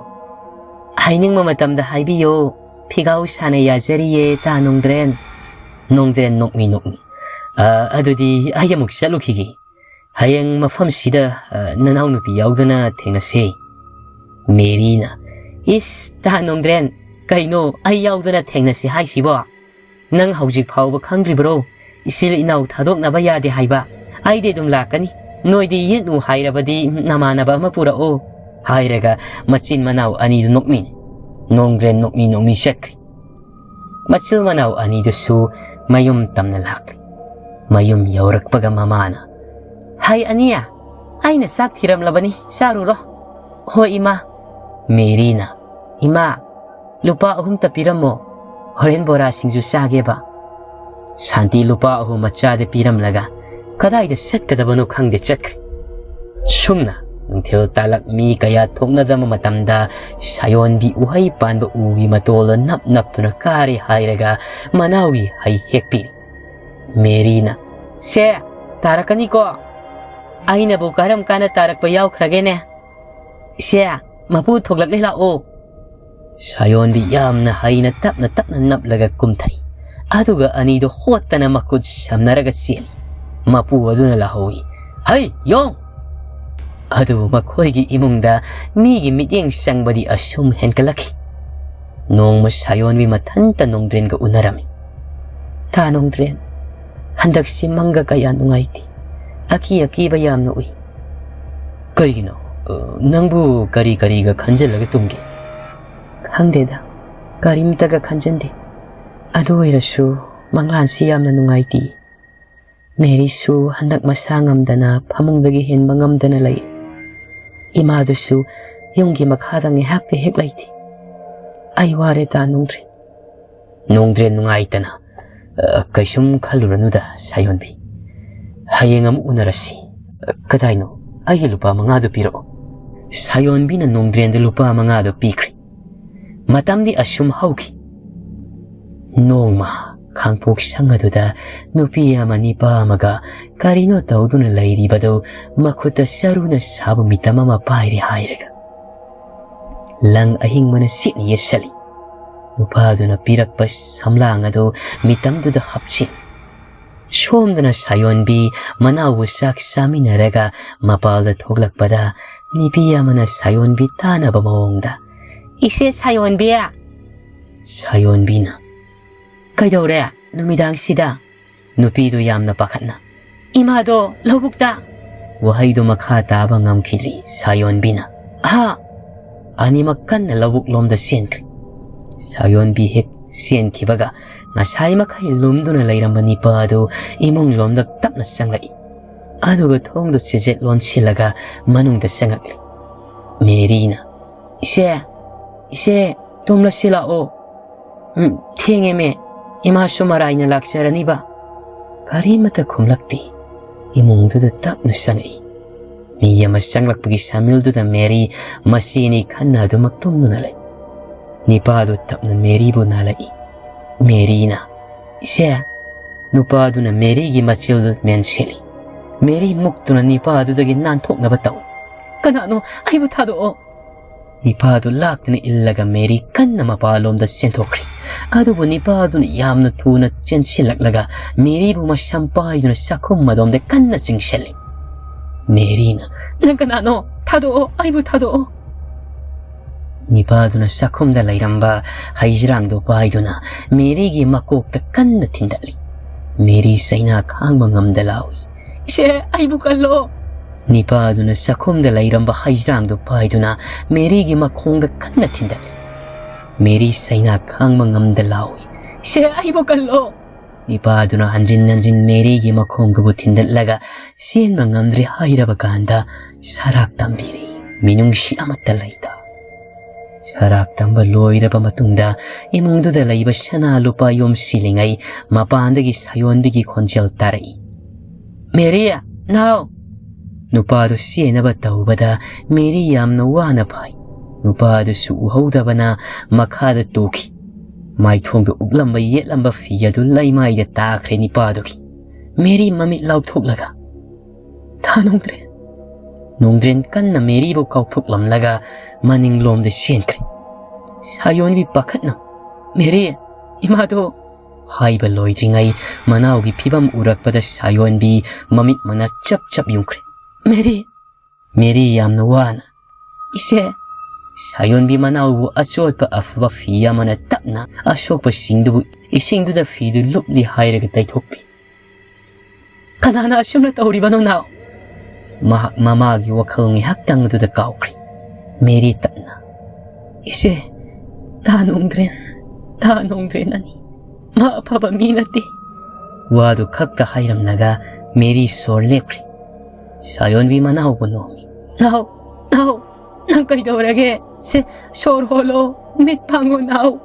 "ꯍꯥꯏꯅꯤꯡꯕ ꯃꯇꯝꯗ ꯍꯥꯏꯕꯤꯌꯣ꯫" ꯐꯤꯒꯥꯎ ꯁꯥꯟꯅ ꯌꯥꯖꯔꯤꯌꯦ, ꯇꯥ ꯅꯣꯡꯗ꯭ꯔꯦꯟ꯫ ꯅꯣꯡꯗ꯭ꯔꯦꯟ ꯅꯣꯛꯃꯤ ꯅꯣꯛꯃꯤ꯫ "ꯑ, ꯑꯗꯨꯗꯤ ꯑꯩ ꯑꯃꯨꯛ ꯆꯠꯂꯨꯈꯤꯒꯦ꯫ ꯍꯌꯦꯡ ꯃꯐꯝꯁꯤꯗ, ꯑ, ꯅꯅꯥꯎꯅꯨꯄꯤ ꯌꯥꯎꯗꯅ ꯊꯦꯡꯅꯁꯤ꯫" ꯃꯦꯔꯤꯅ, "ꯏꯁ, ꯇꯥ ꯅꯣꯡꯗ꯭ꯔꯦꯟ, ꯀꯩꯅꯣ ꯑꯩ ꯌꯥꯎꯗꯅ ꯊꯦꯡꯅꯁꯤ ꯍꯥꯏꯁꯤꯕꯣ? ꯅꯪ ꯍꯧꯖꯤꯛ ꯐꯥꯎꯕ ꯈꯪꯗ꯭ꯔꯤꯕ꯭ꯔꯣ? ꯏꯆꯤꯜ ꯏꯅꯥꯎ ꯊꯥꯗꯣꯛꯅꯕ ꯌꯥꯗꯦ ꯍꯥꯏꯕ꯫ ꯑꯩꯗꯤ ꯑꯗꯨꯝ ꯂꯥꯛꯀꯅꯤ꯫ ꯅꯣꯏꯗꯤ ꯌꯦꯠꯅꯨ ꯍꯥꯏꯔꯕꯗꯤ ꯅꯃꯥꯟꯅꯕ ꯑꯃ ꯄꯨꯔꯛꯑꯣ", ꯍꯥꯏꯔꯒ ꯃꯆꯤꯟ ꯃꯅꯥꯎ ꯑꯅꯤꯗꯨ ꯅꯣꯛꯃꯤꯟꯅꯩ꯫ ꯅꯣꯡꯗ꯭ꯔꯦꯟ ꯅꯣꯛꯃꯤ ꯅꯣꯛꯃꯤ ꯆꯠꯈ꯭ꯔꯦ꯫ ꯃꯆꯤꯟ ꯃꯅꯥꯎ ꯑꯅꯤꯗꯨꯁꯨ ꯃꯌꯨꯝ ꯇꯝꯅ ꯂꯥꯛꯂꯤ꯫ ꯃꯌꯨꯝ ꯌꯧꯔꯛꯄꯒ ꯃꯃꯥꯅ, "ꯍꯩ ꯑꯅꯤ, ꯑꯩꯅ ꯆꯥꯛ ꯊꯤꯔꯝꯂꯕꯅꯤ, ꯆꯥꯔꯨꯔꯣ꯫" "ꯍꯣꯏ ꯏꯃꯥ꯫" ꯃꯦꯔꯤꯅ, "ꯏꯃꯥ, ꯂꯨꯄꯥ ꯑꯍꯨꯝꯇ ꯄꯤꯔꯝꯃꯣ, ꯍꯣꯔꯦꯟ ꯕꯣꯔꯥ ꯁꯤꯡꯖꯨ ꯆꯥꯒꯦꯕ꯫" ꯁꯥꯟꯇꯤ ꯂꯨꯄꯥ ꯑꯍꯨꯝ ꯃꯆꯥꯗ ꯄꯤꯔꯝꯂꯒ ꯀꯗꯥꯏꯗ ꯆꯠꯀꯗꯕꯅꯣ ꯈꯪꯗꯦ ꯆꯠꯈ꯭ꯔꯦ꯫ ꯁꯨꯝꯅ ꯅꯨꯡꯊꯤꯜ ꯇꯥꯂꯛ ꯃꯤ ꯀꯌꯥ ꯊꯣꯛꯅꯗꯕ ꯃꯇꯝꯗ ꯁꯥꯌꯣꯟꯕꯤ ꯎꯍꯩ ꯄꯥꯟꯕ ꯎꯒꯤ ꯃꯇꯣꯜꯗ ꯅꯞ ꯅꯞꯇꯨꯅ ꯀꯥꯔꯦ ꯍꯥꯏꯔꯒ ꯃꯅꯥꯎꯒꯤ ꯍꯩ ꯍꯦꯛꯄꯤꯔꯤ꯫ ꯃꯦꯔꯤꯅ, "ꯁꯦ, ꯇꯥꯔꯛꯀꯅꯤꯀꯣ꯫ ꯑꯩꯅꯕꯨ ꯀꯔꯝ ꯀꯥꯟꯗ ꯇꯥꯔꯛꯄ ꯌꯥꯎꯈ꯭ꯔꯒꯦꯅꯦ? ꯁꯦ, ꯃꯄꯨ ꯊꯣꯛꯂꯛꯂꯦ, ꯂꯥꯛꯑꯣ꯫" ꯁꯥꯌꯣꯟꯕꯤ ꯌꯥꯝꯅ ꯍꯩꯅ ꯇꯞꯅ ꯇꯞꯅ ꯅꯞꯂꯒ ꯀꯨꯝꯊꯩ꯫ ꯑꯗꯨꯒ ꯑꯅꯤꯗꯨ ꯍꯣꯠꯇꯅ ꯃꯈꯨꯠ ꯁꯝꯅꯔꯒ ꯆꯦꯜꯂꯤ꯫ ꯃꯄꯨ ꯑꯗꯨꯅ ꯂꯥꯍꯧꯏ, "ꯍꯩ, ꯌꯣꯡ!" ꯑꯗꯨꯕꯨ ꯃꯈꯣꯏꯒꯤ ꯏꯃꯨꯡꯗ ꯃꯤꯒꯤ ꯃꯤꯠꯌꯦꯡ ꯆꯪꯕꯗꯤ ꯑꯁꯨꯝ ꯍꯦꯟꯒꯠꯂꯛꯈꯤ꯫ ꯅꯣꯡꯃ ꯁꯥꯌꯣꯟꯕꯤ ꯃꯊꯟꯇ ꯅꯣꯡꯗ꯭ꯔꯦꯟꯒ ꯎꯅꯔꯝꯃꯤ꯫ "ꯇꯥ ꯅꯣꯡꯗ꯭ꯔꯦꯟ, ꯍꯟꯗꯛꯁꯤ ꯃꯪꯒ ꯀꯌꯥ ꯅꯨꯡꯉꯥꯏꯇꯦ꯫ ꯑꯀꯤ ꯑꯀꯤꯕ ꯌꯥꯝꯅ ꯎꯏ꯫" "ꯀꯩꯒꯤꯅꯣ? ꯑ, ꯅꯪꯕꯨ ꯀꯔꯤ ꯀꯔꯤꯒ ꯈꯟꯖꯤꯜꯂꯒ ꯇꯨꯝꯒꯦ?" "ꯈꯪꯗꯦꯗ, ꯀꯔꯤꯝꯇꯒ ꯈꯟꯖꯟꯗꯦ꯫ ꯑꯗꯨ ꯑꯣꯏꯔꯁꯨ ꯃꯪꯂꯥꯟꯁꯤ ꯌꯥꯝꯅ ꯅꯨꯡꯉꯥꯏꯇꯦ꯫ ꯃꯦꯔꯤꯁꯨ ꯍꯟꯗꯛ ꯃꯁꯥ ꯉꯝꯗꯅ ꯐꯃꯨꯡꯗꯒꯤ ꯍꯦꯟꯕ ꯉꯝꯗꯅ ꯂꯩ꯫ ꯏꯃꯥꯗꯨꯁꯨ ꯌꯨꯝꯒꯤ ꯃꯈꯥꯗ ꯉꯥꯏꯍꯥꯛꯇ ꯍꯦꯛ ꯂꯩꯇꯦ꯫ ꯑꯩ ꯋꯥꯔꯦ ꯇꯥ ꯅꯣꯡꯗ꯭ꯔꯦꯟ꯫" ꯅꯣꯡꯗ꯭ꯔꯦꯟ ꯅꯨꯡꯉꯥꯏꯇꯅ, "ꯑ, ꯀꯩꯁꯨꯝ ꯈꯜꯂꯨꯔꯅꯨꯗ ꯁꯥꯌꯣꯟꯕꯤ꯫ ꯍꯌꯦꯡ ꯑꯃꯨꯛ ꯎꯅꯔꯁꯤ꯫ ꯑ, ꯀꯗꯥꯏꯅꯣ? ꯑꯩꯒꯤ ꯂꯨꯄꯥ ꯃꯉꯥꯗꯨ ꯄꯤꯔꯛꯑꯣ꯫" ꯁꯥꯌꯣꯟꯕꯤꯅ ꯅꯣꯡꯗ꯭ꯔꯦꯟꯗ ꯂꯨꯄꯥ ꯃꯉꯥꯗꯨ ꯄꯤꯈ꯭ꯔꯦ꯫ ꯃꯇꯝꯗꯤ ꯑꯁꯨꯝ ꯍꯧꯈꯤ꯫ ꯅꯣꯡꯃ ꯈꯥꯡꯄꯣꯛ ꯁꯪ ꯑꯗꯨꯗ ꯅꯨꯄꯤ ꯑꯃ ꯅꯤꯄꯥ ꯑꯃꯒ ꯀꯔꯤꯅꯣ ꯇꯧꯗꯨꯅ ꯂꯩꯔꯤꯕꯗꯨ ꯃꯈꯨꯠꯇ ꯆꯔꯨꯅ ꯁꯥꯕ ꯃꯤꯇꯝ ꯑꯃ ꯄꯥꯏꯔꯦ ꯍꯥꯏꯔꯒ ꯂꯪ ꯑꯍꯤꯡꯕꯅ ꯁꯤꯠꯅ ꯌꯦꯠꯁꯜꯂꯤ꯫ ꯅꯨꯄꯥꯗꯨꯅ ꯄꯤꯔꯛꯄ ꯁꯝꯂꯥꯡ ꯑꯗꯨ ꯃꯤꯇꯝꯗꯨꯗ ꯍꯥꯞꯆꯤꯜꯂꯤ꯫ ꯁꯣꯝꯗꯅ ꯁꯥꯌꯣꯟꯕꯤ ꯃꯅꯥꯎꯕꯨ ꯆꯥꯛ ꯆꯥꯃꯤꯟꯅꯔꯒ ꯃꯄꯥꯜꯗ ꯊꯣꯛꯂꯛꯄꯗ ꯅꯨꯄꯤ ꯑꯃꯅ ꯁꯥꯌꯣꯟꯕꯤ ꯇꯥꯅꯕ ꯃꯑꯣꯡꯗ, "ꯏꯆꯦ ꯁꯥꯌꯣꯟꯕꯤ!" ꯁꯥꯌꯣꯟꯕꯤꯅ, "ꯀꯩꯗꯧꯔꯦ ꯅꯨꯃꯤꯗꯥꯡꯁꯤꯗ?" ꯅꯨꯄꯤꯗꯨ ꯌꯥꯝꯅ ꯄꯥꯈꯠꯅ, "ꯏꯃꯥꯗꯣ ꯂꯧꯕꯨꯛꯇ!" ꯋꯥꯍꯩꯗꯨ ꯃꯈꯥ ꯇꯥꯕ ꯉꯝꯈꯤꯗ꯭ꯔꯤ ꯁꯥꯌꯣꯟꯕꯤꯅ꯫ "ꯑꯍꯥ!" ꯑꯅꯤꯃꯛ ꯀꯟꯅ ꯂꯧꯕꯨꯛ ꯂꯣꯝꯗ ꯆꯦꯟꯈ꯭ꯔꯦ꯫ ꯁꯥꯌꯣꯟꯕꯤ ꯍꯦꯛ ꯆꯦꯟꯈꯤꯕꯒ ꯉꯁꯥꯏ ꯃꯈꯩ ꯂꯨꯝꯗꯨꯅ ꯂꯩꯔꯝꯕ ꯅꯤꯄꯥ ꯑꯗꯨ ꯏꯃꯨꯡ ꯂꯣꯝꯗ ꯇꯞꯅ ꯆꯪꯂꯛꯏ꯫ ꯑꯗꯨꯒ ꯊꯣꯡꯗꯨ ꯆꯦꯖꯦꯠ ꯂꯣꯟꯁꯤꯜꯂꯒ ꯃꯅꯨꯡꯗ ꯆꯪꯉꯛꯂꯤ꯫ ꯃꯦꯔꯤꯅ, "ꯏꯆꯦ, ꯏꯆꯦ, ꯇꯨꯝꯂꯁꯤ ꯂꯥꯛꯑꯣ꯫ ꯎꯝ, ꯊꯦꯡꯉꯦꯃꯦ, ꯏꯃꯥꯁꯨ ꯃꯔꯥꯏꯅ ꯂꯥꯛꯆꯔꯅꯤꯕ꯫" ꯀꯔꯤꯃꯠꯇ ꯈꯨꯝꯂꯛꯇꯦ꯫ ꯏꯃꯨꯡꯗꯨꯗ ꯇꯞꯅ ꯆꯪꯉꯛꯏ꯫ ꯃꯤ ꯑꯃ ꯆꯪꯂꯛꯄꯒꯤ ꯁꯥꯃꯤꯜꯗꯨꯗ ꯃꯦꯔꯤ ꯃꯆꯦꯅꯤ ꯈꯟꯅ ꯑꯗꯨꯃꯛ ꯇꯨꯝꯗꯨꯅ ꯂꯩ꯫ ꯅꯤꯄꯥꯗꯨ ꯇꯞꯅ ꯃꯦꯔꯤꯕꯨ ꯅꯥꯜꯂꯛꯏ꯫ ꯃꯦꯔꯤꯅ, "ꯏꯆꯦ!" ꯅꯨꯄꯥꯗꯨꯅ ꯃꯦꯔꯤꯒꯤ ꯃꯆꯤꯜꯗꯨ ꯃꯦꯟꯁꯤꯜꯂꯤ꯫ ꯃꯦꯔꯤ ꯃꯨꯛꯇꯨꯅ ꯅꯤꯄꯥꯗꯨꯗꯒꯤ ꯅꯥꯟꯊꯣꯛꯅꯕ ꯇꯧꯏ꯫ "ꯀꯅꯥꯅꯣ? ꯑꯩꯕꯨ ꯊꯥꯗꯣꯛꯑꯣ!" ꯅꯤꯄꯥꯗꯨ ꯂꯥꯛꯇꯨꯅ ꯏꯜꯂꯒ ꯃꯦꯔꯤ ꯀꯟꯅ ꯃꯄꯥꯟꯂꯣꯝꯗ ꯆꯦꯟꯊꯣꯛꯈ꯭ꯔꯦ꯫ ꯑꯗꯨꯕꯨ ꯅꯤꯄꯥꯗꯨꯅ ꯌꯥꯝꯅ ꯊꯨꯅ ꯆꯦꯟꯁꯤꯜꯂꯛꯂꯒ ꯃꯦꯔꯤꯕꯨ ꯃꯁꯝ ꯄꯥꯏꯗꯨꯅ ꯆꯥꯛꯈꯨꯝ ꯑꯗꯣꯝꯗ ꯀꯟꯅ ꯆꯤꯡꯁꯤꯜꯂꯤ꯫ ꯃꯦꯔꯤꯅ, "ꯅꯪ ꯀꯅꯥꯅꯣ? ꯊꯥꯗꯣꯛꯑꯣ, ꯑꯩꯕꯨ ꯊꯥꯗꯣꯛꯑꯣ!" ꯅꯤꯄꯥꯗꯨꯅ ꯆꯥꯛꯈꯨꯝꯗ ꯂꯩꯔꯝꯕ ꯍꯩꯖ꯭ꯔꯥꯡꯗꯨ ꯄꯥꯏꯗꯨꯅ ꯃꯦꯔꯤꯒꯤ ꯃꯀꯣꯛꯇ ꯀꯟꯅ ꯊꯤꯟꯗꯠꯂꯤ꯫ ꯃꯦꯔꯤ ꯆꯩꯅꯥ ꯈꯥꯡꯕ ꯉꯝꯗ ꯂꯥꯎꯏ꯫ "ꯏꯆꯦ, ꯑꯩꯕꯨ ꯀꯜꯂꯣ!" ꯅꯤꯄꯥꯗꯨꯅ ꯆꯥꯛꯈꯨꯝꯗ ꯂꯩꯔꯝꯕ ꯍꯩꯖ꯭ꯔꯥꯡꯗꯨ ꯄꯥꯏꯗꯨꯅ ꯃꯦꯔꯤꯒꯤ ꯃꯈꯣꯡꯗ ꯀꯟꯅ ꯊꯤꯟꯗꯠꯂꯤ꯫ ꯃꯦꯔꯤ ꯆꯩꯅꯥ ꯈꯥꯡꯕ ꯉꯝꯗ ꯂꯥꯎꯏ꯫ "ꯏꯆꯦ, ꯑꯩꯕꯨ ꯀꯜꯂꯣ!" ꯅꯤꯄꯥꯗꯨꯅ ꯍꯟꯖꯤꯟ ꯍꯟꯖꯤꯟ ꯃꯦꯔꯤꯒꯤ ꯃꯈꯣꯡꯗꯨꯕꯨ ꯊꯤꯟꯗꯠꯂꯒ ꯆꯦꯟꯕ ꯉꯝꯗ꯭ꯔꯦ ꯍꯥꯏꯔꯕ ꯀꯥꯟꯗ ꯁꯔꯥꯛ ꯇꯝꯕꯤꯔꯤ꯫ ꯃꯤꯅꯨꯡꯁꯤ ꯑꯃꯠꯇ ꯂꯩꯇ꯫ ꯁꯔꯥꯛ ꯇꯝꯕ ꯂꯣꯏꯔꯕ ꯃꯇꯨꯡꯗ ꯏꯃꯨꯡꯗꯨꯗ ꯂꯩꯕ ꯁꯅꯥ ꯂꯨꯄꯥ ꯌꯣꯝꯁꯤꯜꯂꯤꯉꯩ ꯃꯄꯥꯟꯗꯒꯤ ꯁꯥꯌꯣꯟꯕꯤꯒꯤ ꯈꯣꯟꯖꯦꯜ ꯇꯥꯔꯛꯏ꯫ "ꯃꯦꯔꯤ, ꯅꯥꯎ!" ꯅꯨꯄꯥꯗꯨ ꯆꯦꯟꯅꯕ ꯇꯧꯕꯗ ꯃꯦꯔꯤ ꯌꯥꯝꯅ ꯋꯥꯅ ꯐꯥꯏ꯫ ꯅꯨꯄꯥꯗꯨꯁꯨ ꯎꯍꯧꯗꯕꯅ ꯃꯈꯥꯗ ꯇꯨꯈꯤ꯫ ꯃꯥꯏꯊꯣꯡꯗ ꯎꯞꯂꯝꯕ ꯌꯦꯠꯂꯝꯕ ꯐꯤ ꯑꯗꯨ ꯂꯩꯃꯥꯏꯗ ꯇꯥꯈ꯭ꯔꯦ ꯅꯤꯄꯥꯗꯨꯒꯤ꯫ ꯃꯦꯔꯤ ꯃꯃꯤꯠ ꯂꯥꯎꯊꯣꯛꯂꯒ, "ꯊꯥ ꯅꯣꯡꯗ꯭ꯔꯦꯟ!" ꯅꯣꯡꯗ꯭ꯔꯦꯟ ꯀꯟꯅ ꯃꯦꯔꯤꯕꯨ ꯀꯥꯎꯊꯣꯛꯂꯝꯂꯒ ꯃꯅꯤꯡꯂꯣꯝꯗ ꯆꯦꯟꯈ꯭ꯔꯦ꯫ ꯁꯥꯌꯣꯟꯕꯤ ꯄꯥꯈꯠꯅ, "ꯃꯦꯔꯤ, ꯏꯃꯥꯗꯣ!" ꯍꯥꯏꯕ ꯂꯣꯏꯗ꯭ꯔꯤꯉꯩ ꯃꯅꯥꯎꯒꯤ ꯐꯤꯕꯝ ꯎꯔꯛꯄꯗ ꯁꯥꯌꯣꯟꯕꯤ ꯃꯃꯤꯠ ꯃꯅꯥ ꯆꯞ ꯆꯞ ꯌꯨꯡꯈ꯭ꯔꯦ꯫ "ꯃꯦꯔꯤ!" ꯃꯦꯔꯤ ꯌꯥꯝꯅ ꯋꯥꯅ, "ꯏꯆꯦ!" ꯁꯥꯌꯣꯟꯕꯤ ꯃꯅꯥꯎꯕꯨ ꯑꯆꯣꯠꯄ ꯑꯐꯕ ꯐꯤ ꯑꯃꯅ ꯇꯞꯅ ꯑꯁꯣꯛꯄꯁꯤꯡꯗꯨꯕꯨ ꯏꯁꯤꯡꯗꯨꯗ ꯐꯤꯗꯨ ꯂꯨꯞꯂꯤ ꯍꯥꯏꯔꯒ ꯇꯩꯊꯣꯛꯄꯤ꯫ "ꯀꯅꯥꯅ ꯑꯁꯨꯝꯅ ꯇꯧꯔꯤꯕꯅꯣ, ꯅꯥꯎ?" ꯃꯍꯥꯛ ꯃꯃꯥꯒꯤ ꯋꯥꯈꯜ ꯉꯥꯏꯍꯥꯛꯇꯪ ꯑꯗꯨꯗ ꯀꯥꯎꯈ꯭ꯔꯦ꯫ ꯃꯦꯔꯤ ꯇꯞꯅ, "ꯏꯆꯦ, ꯇꯥ ꯅꯣꯡꯗ꯭ꯔꯦꯟ, ꯇꯥ ꯅꯣꯡꯗ꯭ꯔꯦꯟ ꯑꯅꯤ ꯃꯥ ꯑꯐꯕ ꯃꯤ ꯅꯠꯇꯦ꯫" ꯋꯥꯗꯨ ꯈꯛꯇ ꯍꯥꯏꯔꯝꯂꯒ ꯃꯦꯔꯤ ꯁꯣꯔ ꯂꯦꯞꯈ꯭ꯔꯦ꯫ ꯁꯥꯌꯣꯟꯕꯤ ꯃꯅꯥꯎꯕꯨ ꯅꯣꯝꯃꯤ꯫ "ꯅꯥꯎ, ꯅꯥꯎ, ꯅꯪ ꯀꯩꯗꯧꯔꯒꯦ? ꯁꯦ, ꯁꯣꯔ ꯍꯣꯜꯂꯣ, ꯃꯤꯠ ꯄꯥꯡꯉꯣ, ꯅꯥꯎ꯫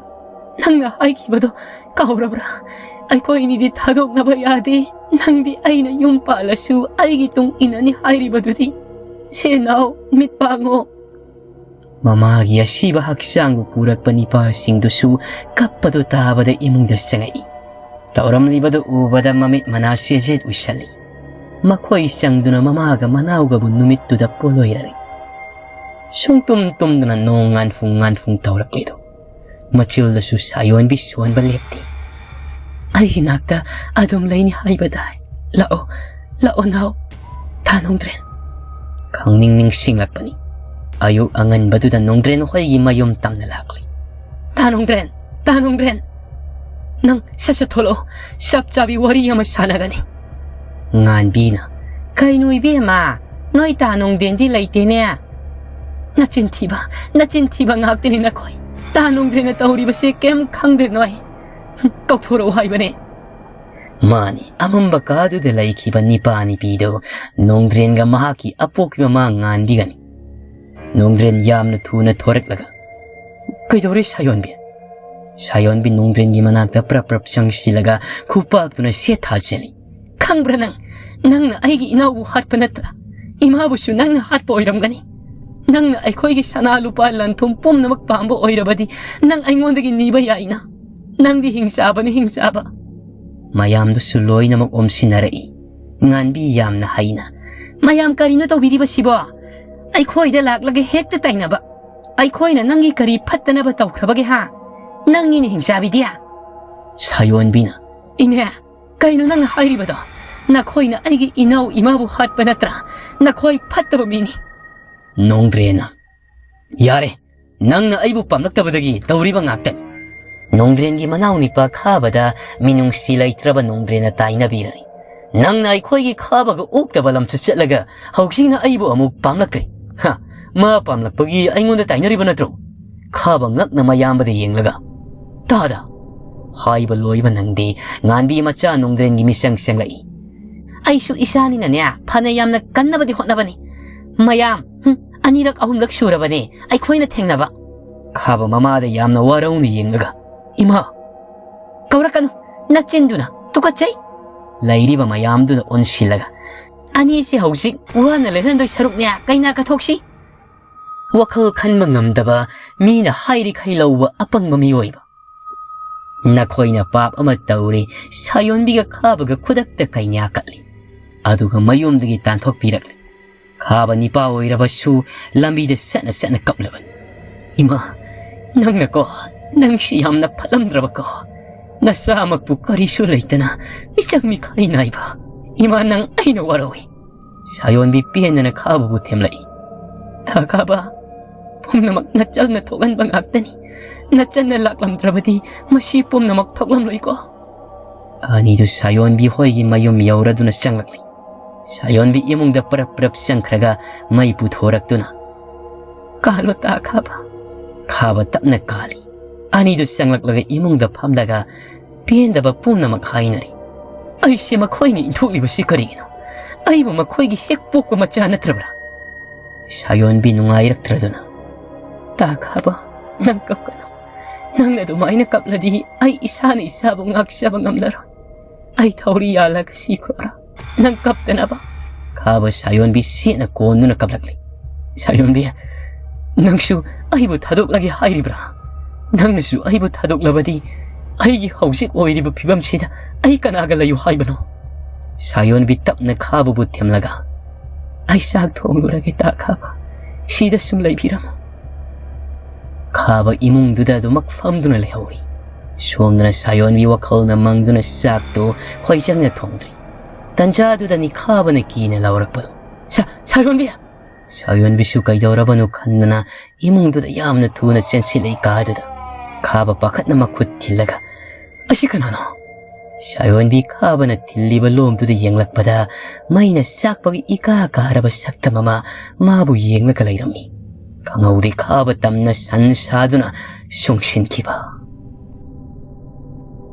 ꯅꯪꯅ ꯍꯥꯏꯈꯤꯕꯗꯣ ꯀꯥꯎꯔꯕ꯭ꯔꯥ? ꯑꯩꯈꯣꯏ ꯑꯅꯤꯗꯤ ꯊꯥꯗꯣꯛꯅꯕ ꯌꯥꯗꯦ꯫ ꯅꯪꯗꯤ ꯑꯩꯅ ꯌꯨꯝ ꯄꯥꯜꯂꯁꯨ ꯑꯩꯒꯤ ꯇꯨꯡ ꯏꯟꯅꯅꯤ ꯍꯥꯏꯔꯤꯕꯗꯨꯗꯤ꯫ ꯁꯦ, ꯅꯥꯎ, ꯃꯤꯠ ꯄꯥꯡꯉꯣ꯫" ꯃꯃꯥꯒꯤ ꯑꯁꯤꯕ ꯍꯛꯆꯥꯡꯕꯨ ꯄꯨꯔꯛꯄ ꯅꯤꯄꯥꯁꯤꯡꯗꯨꯁꯨ ꯀꯞꯄꯗꯨ ꯇꯥꯕꯗ ꯏꯃꯨꯡꯗ ꯆꯪꯉꯛꯏ꯫ ꯇꯧꯔꯝꯂꯤꯕꯗꯨ ꯎꯕꯗ ꯃꯃꯤꯠ ꯃꯅꯥ ꯁꯦꯖꯦꯠ ꯎꯏꯁꯜꯂꯤ꯫ ꯃꯈꯣꯏ ꯆꯪꯗꯨꯅ ꯃꯃꯥꯒ ꯃꯅꯥꯎꯒꯕꯨ ꯅꯨꯃꯤꯠꯇꯨꯗ ꯄꯣꯂꯣꯏꯔꯔꯤ꯫ ꯁꯨꯡꯇꯨꯝ ꯇꯨꯝꯗꯅ ꯅꯣꯡ ꯉꯥꯟꯐꯨꯡ ꯉꯥꯟꯐꯨꯡ ꯇꯧꯔꯛꯂꯤꯗꯨ꯫ ꯃꯆꯤꯜꯗꯁꯨ ꯁꯥꯌꯣꯟꯕꯤ ꯁꯣꯟꯕ ꯂꯦꯞꯇꯦ꯫ "ꯑꯩꯒꯤ ꯅꯥꯛꯇ ꯑꯗꯨꯝ ꯂꯩꯅꯤ ꯍꯥꯏꯕ ꯇꯥꯏ꯫ ꯂꯥꯛꯑꯣ, ꯂꯥꯛꯑꯣ ꯅꯥꯎ, ꯇꯥ ꯅꯣꯡꯗ꯭ꯔꯦꯟ꯫" ꯈꯪꯅꯤꯡ ꯅꯤꯡꯁꯤꯡꯂꯛꯄꯅꯤ꯫ ꯑꯌꯨꯛ ꯑꯉꯟꯕꯗꯨꯗ ꯅꯣꯡꯗ꯭ꯔꯦꯟ ꯍꯣꯏꯒꯤ ꯃꯌꯨꯝ ꯇꯝꯅ ꯂꯥꯛꯂꯤ꯫ "ꯇꯥ ꯅꯣꯡꯗ꯭ꯔꯦꯟ, ꯇꯥ ꯅꯣꯡꯗ꯭ꯔꯦꯟ, ꯅꯪ ꯁꯠ ꯁꯠ ꯊꯣꯛꯂꯛꯑꯣ, ꯆꯞ ꯆꯥꯕꯤ ꯋꯥꯔꯤ ꯑꯃ ꯁꯥꯟꯅꯒꯅꯤ꯫" ꯉꯥꯟꯕꯤꯅ, "ꯀꯩꯅꯣ ꯏꯕꯦꯝꯃ, ꯅꯣꯏ ꯇꯥ ꯅꯣꯡꯗ꯭ꯔꯦꯟꯗꯤ ꯂꯩꯇꯦꯅꯦ? ꯅꯆꯤꯟ ꯊꯤꯕ, ꯅꯆꯤꯟ ꯊꯤꯕ ꯉꯥꯛꯇꯅꯤ ꯅꯈꯣꯏ꯫ ꯇꯥ ꯅꯣꯡꯗ꯭ꯔꯦꯟꯅ ꯇꯧꯔꯤꯕꯁꯦ ꯀꯩꯝ ꯈꯪꯗꯦ ꯅꯣꯏ꯫ ꯍꯨꯝ, ꯀꯧꯊꯣꯔꯛꯑꯣ ꯍꯥꯏꯕꯅꯦ꯫" ꯃꯥꯅꯤ, ꯑꯃꯝꯕ ꯀꯥꯗꯨꯗ ꯂꯩꯈꯤꯕ ꯅꯤꯄꯥ ꯅꯤꯄꯤꯗꯨ ꯅꯣꯡꯗ꯭ꯔꯦꯟꯒ ꯃꯍꯥꯛꯀꯤ ꯑꯄꯣꯛꯄꯤ ꯃꯃꯥ ꯉꯥꯟꯕꯤꯒꯅꯤ꯫ ꯅꯣꯡꯗ꯭ꯔꯦꯟ ꯌꯥꯝꯅ ꯊꯨꯅ ꯊꯣꯔꯛꯂꯒ, "ꯀꯩꯗꯧꯔꯦ ꯁꯥꯌꯣꯟꯕꯤ?" ꯁꯥꯌꯣꯟꯕꯤ ꯅꯣꯡꯗ꯭ꯔꯦꯟꯒꯤ ꯃꯅꯥꯛꯇ ꯄ꯭ꯔꯞ ꯄ꯭ꯔꯞ ꯆꯪꯁꯤꯜꯂꯒ ꯈꯨꯄꯥꯛꯇꯨꯅ ꯁꯦꯠ ꯊꯥꯖꯤꯜꯂꯤ꯫ "ꯈꯪꯕ꯭ꯔꯥ ꯅꯪ? ꯅꯪꯅ ꯑꯩꯒꯤ ꯏꯅꯥꯎꯕꯨ ꯍꯥꯠꯄ ꯅꯠꯇ꯭ꯔꯥ? ꯏꯃꯥꯕꯨꯁꯨ ꯅꯪꯅ ꯍꯥꯠꯄ ꯑꯣꯏꯔꯝꯒꯅꯤ꯫ ꯅꯪꯅ ꯑꯩꯈꯣꯏꯒꯤ ꯁꯅꯥ ꯂꯨꯄꯥ ꯂꯟ ꯊꯨꯝ ꯄꯨꯝꯅꯃꯛ ꯄꯥꯝꯕ ꯑꯣꯏꯔꯕꯗꯤ ꯅꯪ ꯑꯩꯉꯣꯟꯗꯒꯤ ꯅꯤꯕ ꯌꯥꯏꯅ꯫ ꯅꯪꯗꯤ ꯍꯤꯡꯆꯥꯕꯅꯤ, ꯍꯤꯡꯆꯥꯕ꯫" ꯃꯌꯥꯝꯗꯨꯁꯨ ꯂꯣꯏꯅꯃꯛ ꯑꯣꯝꯁꯤꯟꯅꯔꯛꯏ꯫ ꯉꯥꯟꯕꯤ ꯌꯥꯝꯅ ꯍꯩꯅ, "ꯃꯌꯥꯝ ꯀꯔꯤꯅꯣ ꯇꯧꯕꯤꯔꯤꯕꯁꯤꯕꯣ? ꯑꯩꯈꯣꯏꯗ ꯂꯥꯛꯂꯒ ꯍꯦꯛꯇ ꯇꯥꯏꯅꯕ꯫ ꯑꯩꯈꯣꯏꯅ ꯅꯪꯒꯤ ꯀꯔꯤ ꯐꯠꯇꯅꯕ ꯇꯧꯈ꯭ꯔꯕꯒꯦ ꯍꯥ? ꯅꯪꯅꯤꯅꯦ ꯍꯤꯡꯆꯥꯕꯤꯗꯤ꯫ ꯁꯥꯌꯣꯟꯕꯤꯅ, "ꯏꯅꯦ, ꯀꯩꯅꯣ ꯅꯪꯅ ꯍꯥꯏꯔꯤꯕꯗꯣ? ꯅꯈꯣꯏꯅ ꯑꯩꯒꯤ ꯏꯅꯥꯎ ꯏꯃꯥꯕꯨ ꯍꯥꯠꯄ ꯅꯠꯇ꯭ꯔꯥ? ꯅꯈꯣꯏ ꯐꯠꯇꯕ ꯃꯤꯅꯤ꯫" ꯅꯣꯡꯗ꯭ꯔꯦꯅ, "ꯌꯥꯔꯦ, ꯅꯪꯅ ꯑꯩꯕꯨ ꯄꯥꯝꯂꯛꯇꯕꯗꯒꯤ ꯇꯧꯔꯤꯕ ꯉꯥꯛꯇꯅꯤ꯫" ꯅꯣꯡꯗ꯭ꯔꯦꯟꯒꯤ ꯃꯅꯥꯎ ꯅꯤꯄꯥ ꯈꯥꯕꯗ ꯃꯤꯅꯨꯡꯁꯤ ꯂꯩꯇ꯭ꯔꯕ ꯅꯣꯡꯗ꯭ꯔꯦꯟꯅ ꯇꯥꯏꯅꯕꯤꯔꯔꯤ꯫ "ꯅꯪꯅ ꯑꯩꯈꯣꯏꯒꯤ ꯈꯥꯕꯒ ꯑꯣꯛꯇꯕ ꯂꯝꯆꯠ ꯆꯠꯂꯒ ꯍꯧꯖꯤꯛꯅ ꯑꯩꯕꯨ ꯑꯃꯨꯛ ꯄꯥꯝꯂꯛꯇ꯭ꯔꯦ꯫ ꯍꯥ, ꯃꯥ ꯄꯥꯝꯂꯛꯄꯒꯤ ꯑꯩꯉꯣꯟꯗ ꯇꯥꯏꯅꯔꯤꯕ ꯅꯠꯇ꯭ꯔꯣ?" ꯈꯥꯕ ꯉꯛꯅ ꯃꯌꯥꯝꯕꯗ ꯌꯦꯡꯂꯒ, "ꯇꯥꯗ!" ꯍꯥꯏꯕ ꯂꯣꯏꯕ ꯅꯪꯗꯦ, ꯉꯥꯟꯕꯤ ꯃꯆꯥ ꯅꯣꯡꯗ꯭ꯔꯦꯟꯒꯤ ꯃꯤꯆꯪ ꯆꯪꯂꯛꯏ꯫ "ꯑꯩꯁꯨ ꯏꯆꯥꯅꯤꯅꯅꯦ ꯐꯅ ꯌꯥꯝꯅ ꯀꯟꯅꯕꯗꯤ ꯍꯣꯠꯅꯕꯅꯤ꯫ ꯃꯌꯥꯝ, ꯍꯨꯝ, ꯑꯅꯤꯔꯛ ꯑꯍꯨꯝꯂꯛ ꯁꯨꯔꯕꯅꯦ ꯑꯩꯈꯣꯏꯅ ꯊꯦꯡꯅꯕ꯫" ꯈꯥꯕ ꯃꯃꯥꯗ ꯌꯥꯝꯅ ꯋꯥꯔꯧꯅ ꯌꯦꯡꯂꯒ, "ꯏꯃꯥ!" "ꯀꯧꯔꯛꯀꯅꯨ, ꯅꯆꯤꯟꯗꯨꯅ ꯇꯨꯀꯠꯆꯩ!" ꯂꯩꯔꯤꯕ ꯃꯌꯥꯝꯗꯨꯅ ꯑꯣꯟꯁꯤꯜꯂꯒ, "ꯑꯅꯤꯁꯤ ꯍꯧꯖꯤꯛ ꯋꯥꯅ ꯂꯦꯜꯍꯟꯗꯣꯏ ꯁꯔꯨꯛꯅꯦ ꯀꯩꯅꯥ ꯀꯠꯊꯣꯛꯁꯤ꯫" ꯋꯥꯈꯜ ꯈꯟꯕ ꯉꯝꯗꯕ, ꯃꯤꯅ ꯍꯥꯏꯔꯤꯈꯩ ꯂꯧꯕ ꯑꯄꯪꯕ ꯃꯤꯑꯣꯏꯕ꯫ ꯅꯈꯣꯏꯅ ꯄꯥꯞ ꯑꯃ ꯇꯧꯔꯦ꯫ ꯁꯥꯌꯣꯟꯕꯤꯒ ꯈꯥꯕꯒ ꯈꯨꯗꯛꯇ ꯀꯩꯅꯥ ꯀꯠꯂꯤ꯫ ꯑꯗꯨꯒ ꯃꯌꯨꯝꯗꯒꯤ ꯇꯥꯟꯊꯣꯛꯄꯤꯔꯛꯂꯤ꯫ ꯈꯥꯕ ꯅꯤꯄꯥ ꯑꯣꯏꯔꯕꯁꯨ ꯂꯝꯕꯤꯗ ꯆꯠꯅ ꯆꯠꯅ ꯀꯞꯂꯕꯅꯤ꯫ "ꯏꯃꯥ, ꯅꯪꯅꯀꯣ, ꯅꯪꯁꯤ ꯌꯥꯝꯅ ꯐꯠꯂꯝꯗ꯭ꯔꯕꯀꯣ꯫ ꯅꯆꯥꯃꯛꯄꯨ ꯀꯔꯤꯁꯨ ꯂꯩꯇꯅ ꯃꯤꯆꯪ ꯃꯤꯈꯥꯏ ꯅꯥꯏꯕ꯫ ꯏꯃꯥ, ꯅꯪ ꯑꯩꯅ ꯋꯥꯔꯧꯏ꯫" ꯁꯥꯌꯣꯟꯕꯤ ꯄꯦꯟꯗꯅ ꯈꯥꯕꯕꯨ ꯊꯦꯝꯂꯛꯏ꯫ "ꯇꯥ ꯈꯥꯕ, ꯄꯨꯝꯅꯃꯛ ꯅꯆꯜꯅ ꯊꯣꯛꯍꯟꯕ ꯉꯥꯛꯇꯅꯤ꯫ ꯅꯆꯟꯅ ꯂꯥꯛꯂꯝꯗ꯭ꯔꯕꯗꯤ ꯃꯁꯤ ꯄꯨꯝꯅꯃꯛ ꯊꯣꯛꯂꯝꯂꯣꯏꯀꯣ꯫" ꯑꯅꯤꯗꯨ ꯁꯥꯌꯣꯟꯕꯤ ꯍꯣꯏꯒꯤ ꯃꯌꯨꯝ ꯌꯧꯔꯗꯨꯅ ꯆꯪꯂꯛꯂꯤ꯫ ꯁꯥꯌꯣꯟꯕꯤ ꯏꯃꯨꯡꯗ ꯄꯔꯞ ꯄꯔꯞ ꯆꯪꯈ꯭ꯔꯒ ꯃꯩ ꯄꯨꯊꯣꯔꯛꯇꯨꯅ, "ꯀꯥꯜꯂꯣ ꯇꯥ ꯈꯥꯕ꯫" ꯈꯥꯕ ꯇꯞꯅ ꯀꯥꯜꯂꯤ꯫ ꯑꯅꯤꯗꯨ ꯆꯪꯂꯛꯂꯒ ꯏꯃꯨꯡꯗ ꯐꯝꯂꯒ ꯄꯦꯟꯗꯕ ꯄꯨꯝꯅꯃꯛ ꯍꯥꯏꯅꯔꯤ꯫ "ꯑꯩꯁꯦ ꯃꯈꯣꯏꯅ ꯏꯟꯊꯣꯛꯂꯤꯕꯁꯤ ꯀꯔꯤꯒꯤꯅꯣ? ꯑꯩꯕꯨ ꯃꯈꯣꯏꯒꯤ ꯍꯦꯛ ꯄꯣꯛꯄ ꯃꯆꯥ ꯅꯠꯇ꯭ꯔꯕ꯭ꯔꯥ?" ꯁꯥꯌꯣꯟꯕꯤ ꯅꯨꯡꯉꯥꯏꯔꯛꯇ꯭ꯔꯗꯨꯅ, "ꯇꯥ ꯈꯥꯕ, ꯅꯪ ꯀꯞꯀꯅꯨ꯫ ꯅꯪꯅ ꯑꯗꯨꯃꯥꯏꯅ ꯀꯞꯂꯗꯤ ꯑꯩ ꯏꯁꯥꯅ ꯏꯁꯥꯕꯨ ꯉꯥꯛꯆꯕ ꯉꯝꯂꯔꯣꯏ꯫ ꯑꯩ ꯊꯧꯔꯤ ꯌꯥꯜꯂꯒ ꯁꯤꯈ꯭ꯔꯣꯔꯥ, ꯅꯪ ꯀꯞꯇꯅꯕ?" ꯈꯥꯕ ꯁꯥꯌꯣꯟꯕꯤ ꯁꯦꯠꯅ ꯀꯣꯟꯗꯨꯅ ꯀꯞꯂꯛꯂꯤ꯫ ꯁꯥꯌꯣꯟꯕꯤ, "ꯅꯪꯁꯨ ꯑꯩꯕꯨ ꯊꯥꯗꯣꯛꯂꯒꯦ ꯍꯥꯏꯔꯤꯕ꯭ꯔꯥ? ꯅꯪꯅꯁꯨ ꯑꯩꯕꯨ ꯊꯥꯗꯣꯛꯂꯕꯗꯤ ꯑꯩꯒꯤ ꯍꯧꯖꯤꯛ ꯑꯣꯏꯔꯤꯕ ꯐꯤꯕꯝꯁꯤꯗ ꯑꯩ ꯀꯅꯥꯒ ꯂꯩꯌꯨ ꯍꯥꯏꯕꯅꯣ?" ꯁꯥꯌꯣꯟꯕꯤ ꯇꯞꯅ ꯈꯥꯕꯕꯨ ꯊꯦꯝꯂꯒ, "ꯑꯩ ꯆꯥꯛ ꯊꯣꯡꯂꯨꯔꯒꯦ ꯇꯥ ꯈꯥꯕ, ꯁꯤꯗ ꯁꯨꯝ ꯂꯩꯕꯤꯔꯝꯃꯨ꯫" ꯈꯥꯕ ꯏꯃꯨꯡꯗꯨꯗ ꯑꯗꯨꯃꯛ ꯐꯝꯗꯨꯅ ꯂꯩꯍꯧꯔꯤ꯫ ꯁꯣꯝꯗꯅ ꯁꯥꯌꯣꯟꯕꯤ ꯋꯥꯈꯜꯅ ꯃꯪꯗꯨꯅ ꯆꯥꯛꯇꯨ ꯍꯣꯏ ꯆꯪꯅ ꯊꯣꯡꯗ꯭ꯔꯤ꯫ ꯇꯟꯖꯥꯗꯨꯗꯅꯤ ꯈꯥꯕꯅ ꯀꯤꯅ ꯂꯥꯎꯔꯛꯄꯗꯨ, "ꯁꯥ-, ꯁꯥꯌꯣꯟꯕꯤ!" ꯁꯥꯌꯣꯟꯕꯤꯁꯨ ꯀꯩꯗꯧꯔꯕꯅꯣ ꯈꯟꯗꯨꯅ ꯏꯃꯨꯡꯗꯨꯗ ꯌꯥꯝꯅ ꯊꯨꯅ ꯆꯦꯟꯁꯤꯜꯂꯛꯏ ꯀꯥꯗꯨꯗ꯫ ꯈꯥꯕ ꯄꯥꯈꯠꯅ ꯃꯈꯨꯠ ꯊꯤꯜꯂꯒ, "ꯑꯁꯤ ꯀꯅꯥꯅꯣ?" ꯁꯥꯌꯣꯟꯕꯤ ꯈꯥꯕꯅ ꯊꯤꯜꯂꯤꯕ ꯂꯣꯝꯗꯨꯗ ꯌꯦꯡꯂꯛꯄꯗ ꯃꯩꯅ ꯆꯥꯛꯄꯒꯤ ꯏꯀꯥ ꯀꯥꯔꯕ ꯁꯛꯇꯝ ꯑꯃ ꯃꯥꯕꯨ ꯌꯦꯡꯂꯒ ꯂꯩꯔꯝꯃꯤ꯫ ꯈꯪꯍꯧꯗꯦ ꯈꯥꯕ ꯇꯝꯅ ꯁꯟ ꯁꯥꯗꯨꯅ ꯆꯨꯡꯁꯤꯟꯈꯤꯕ꯫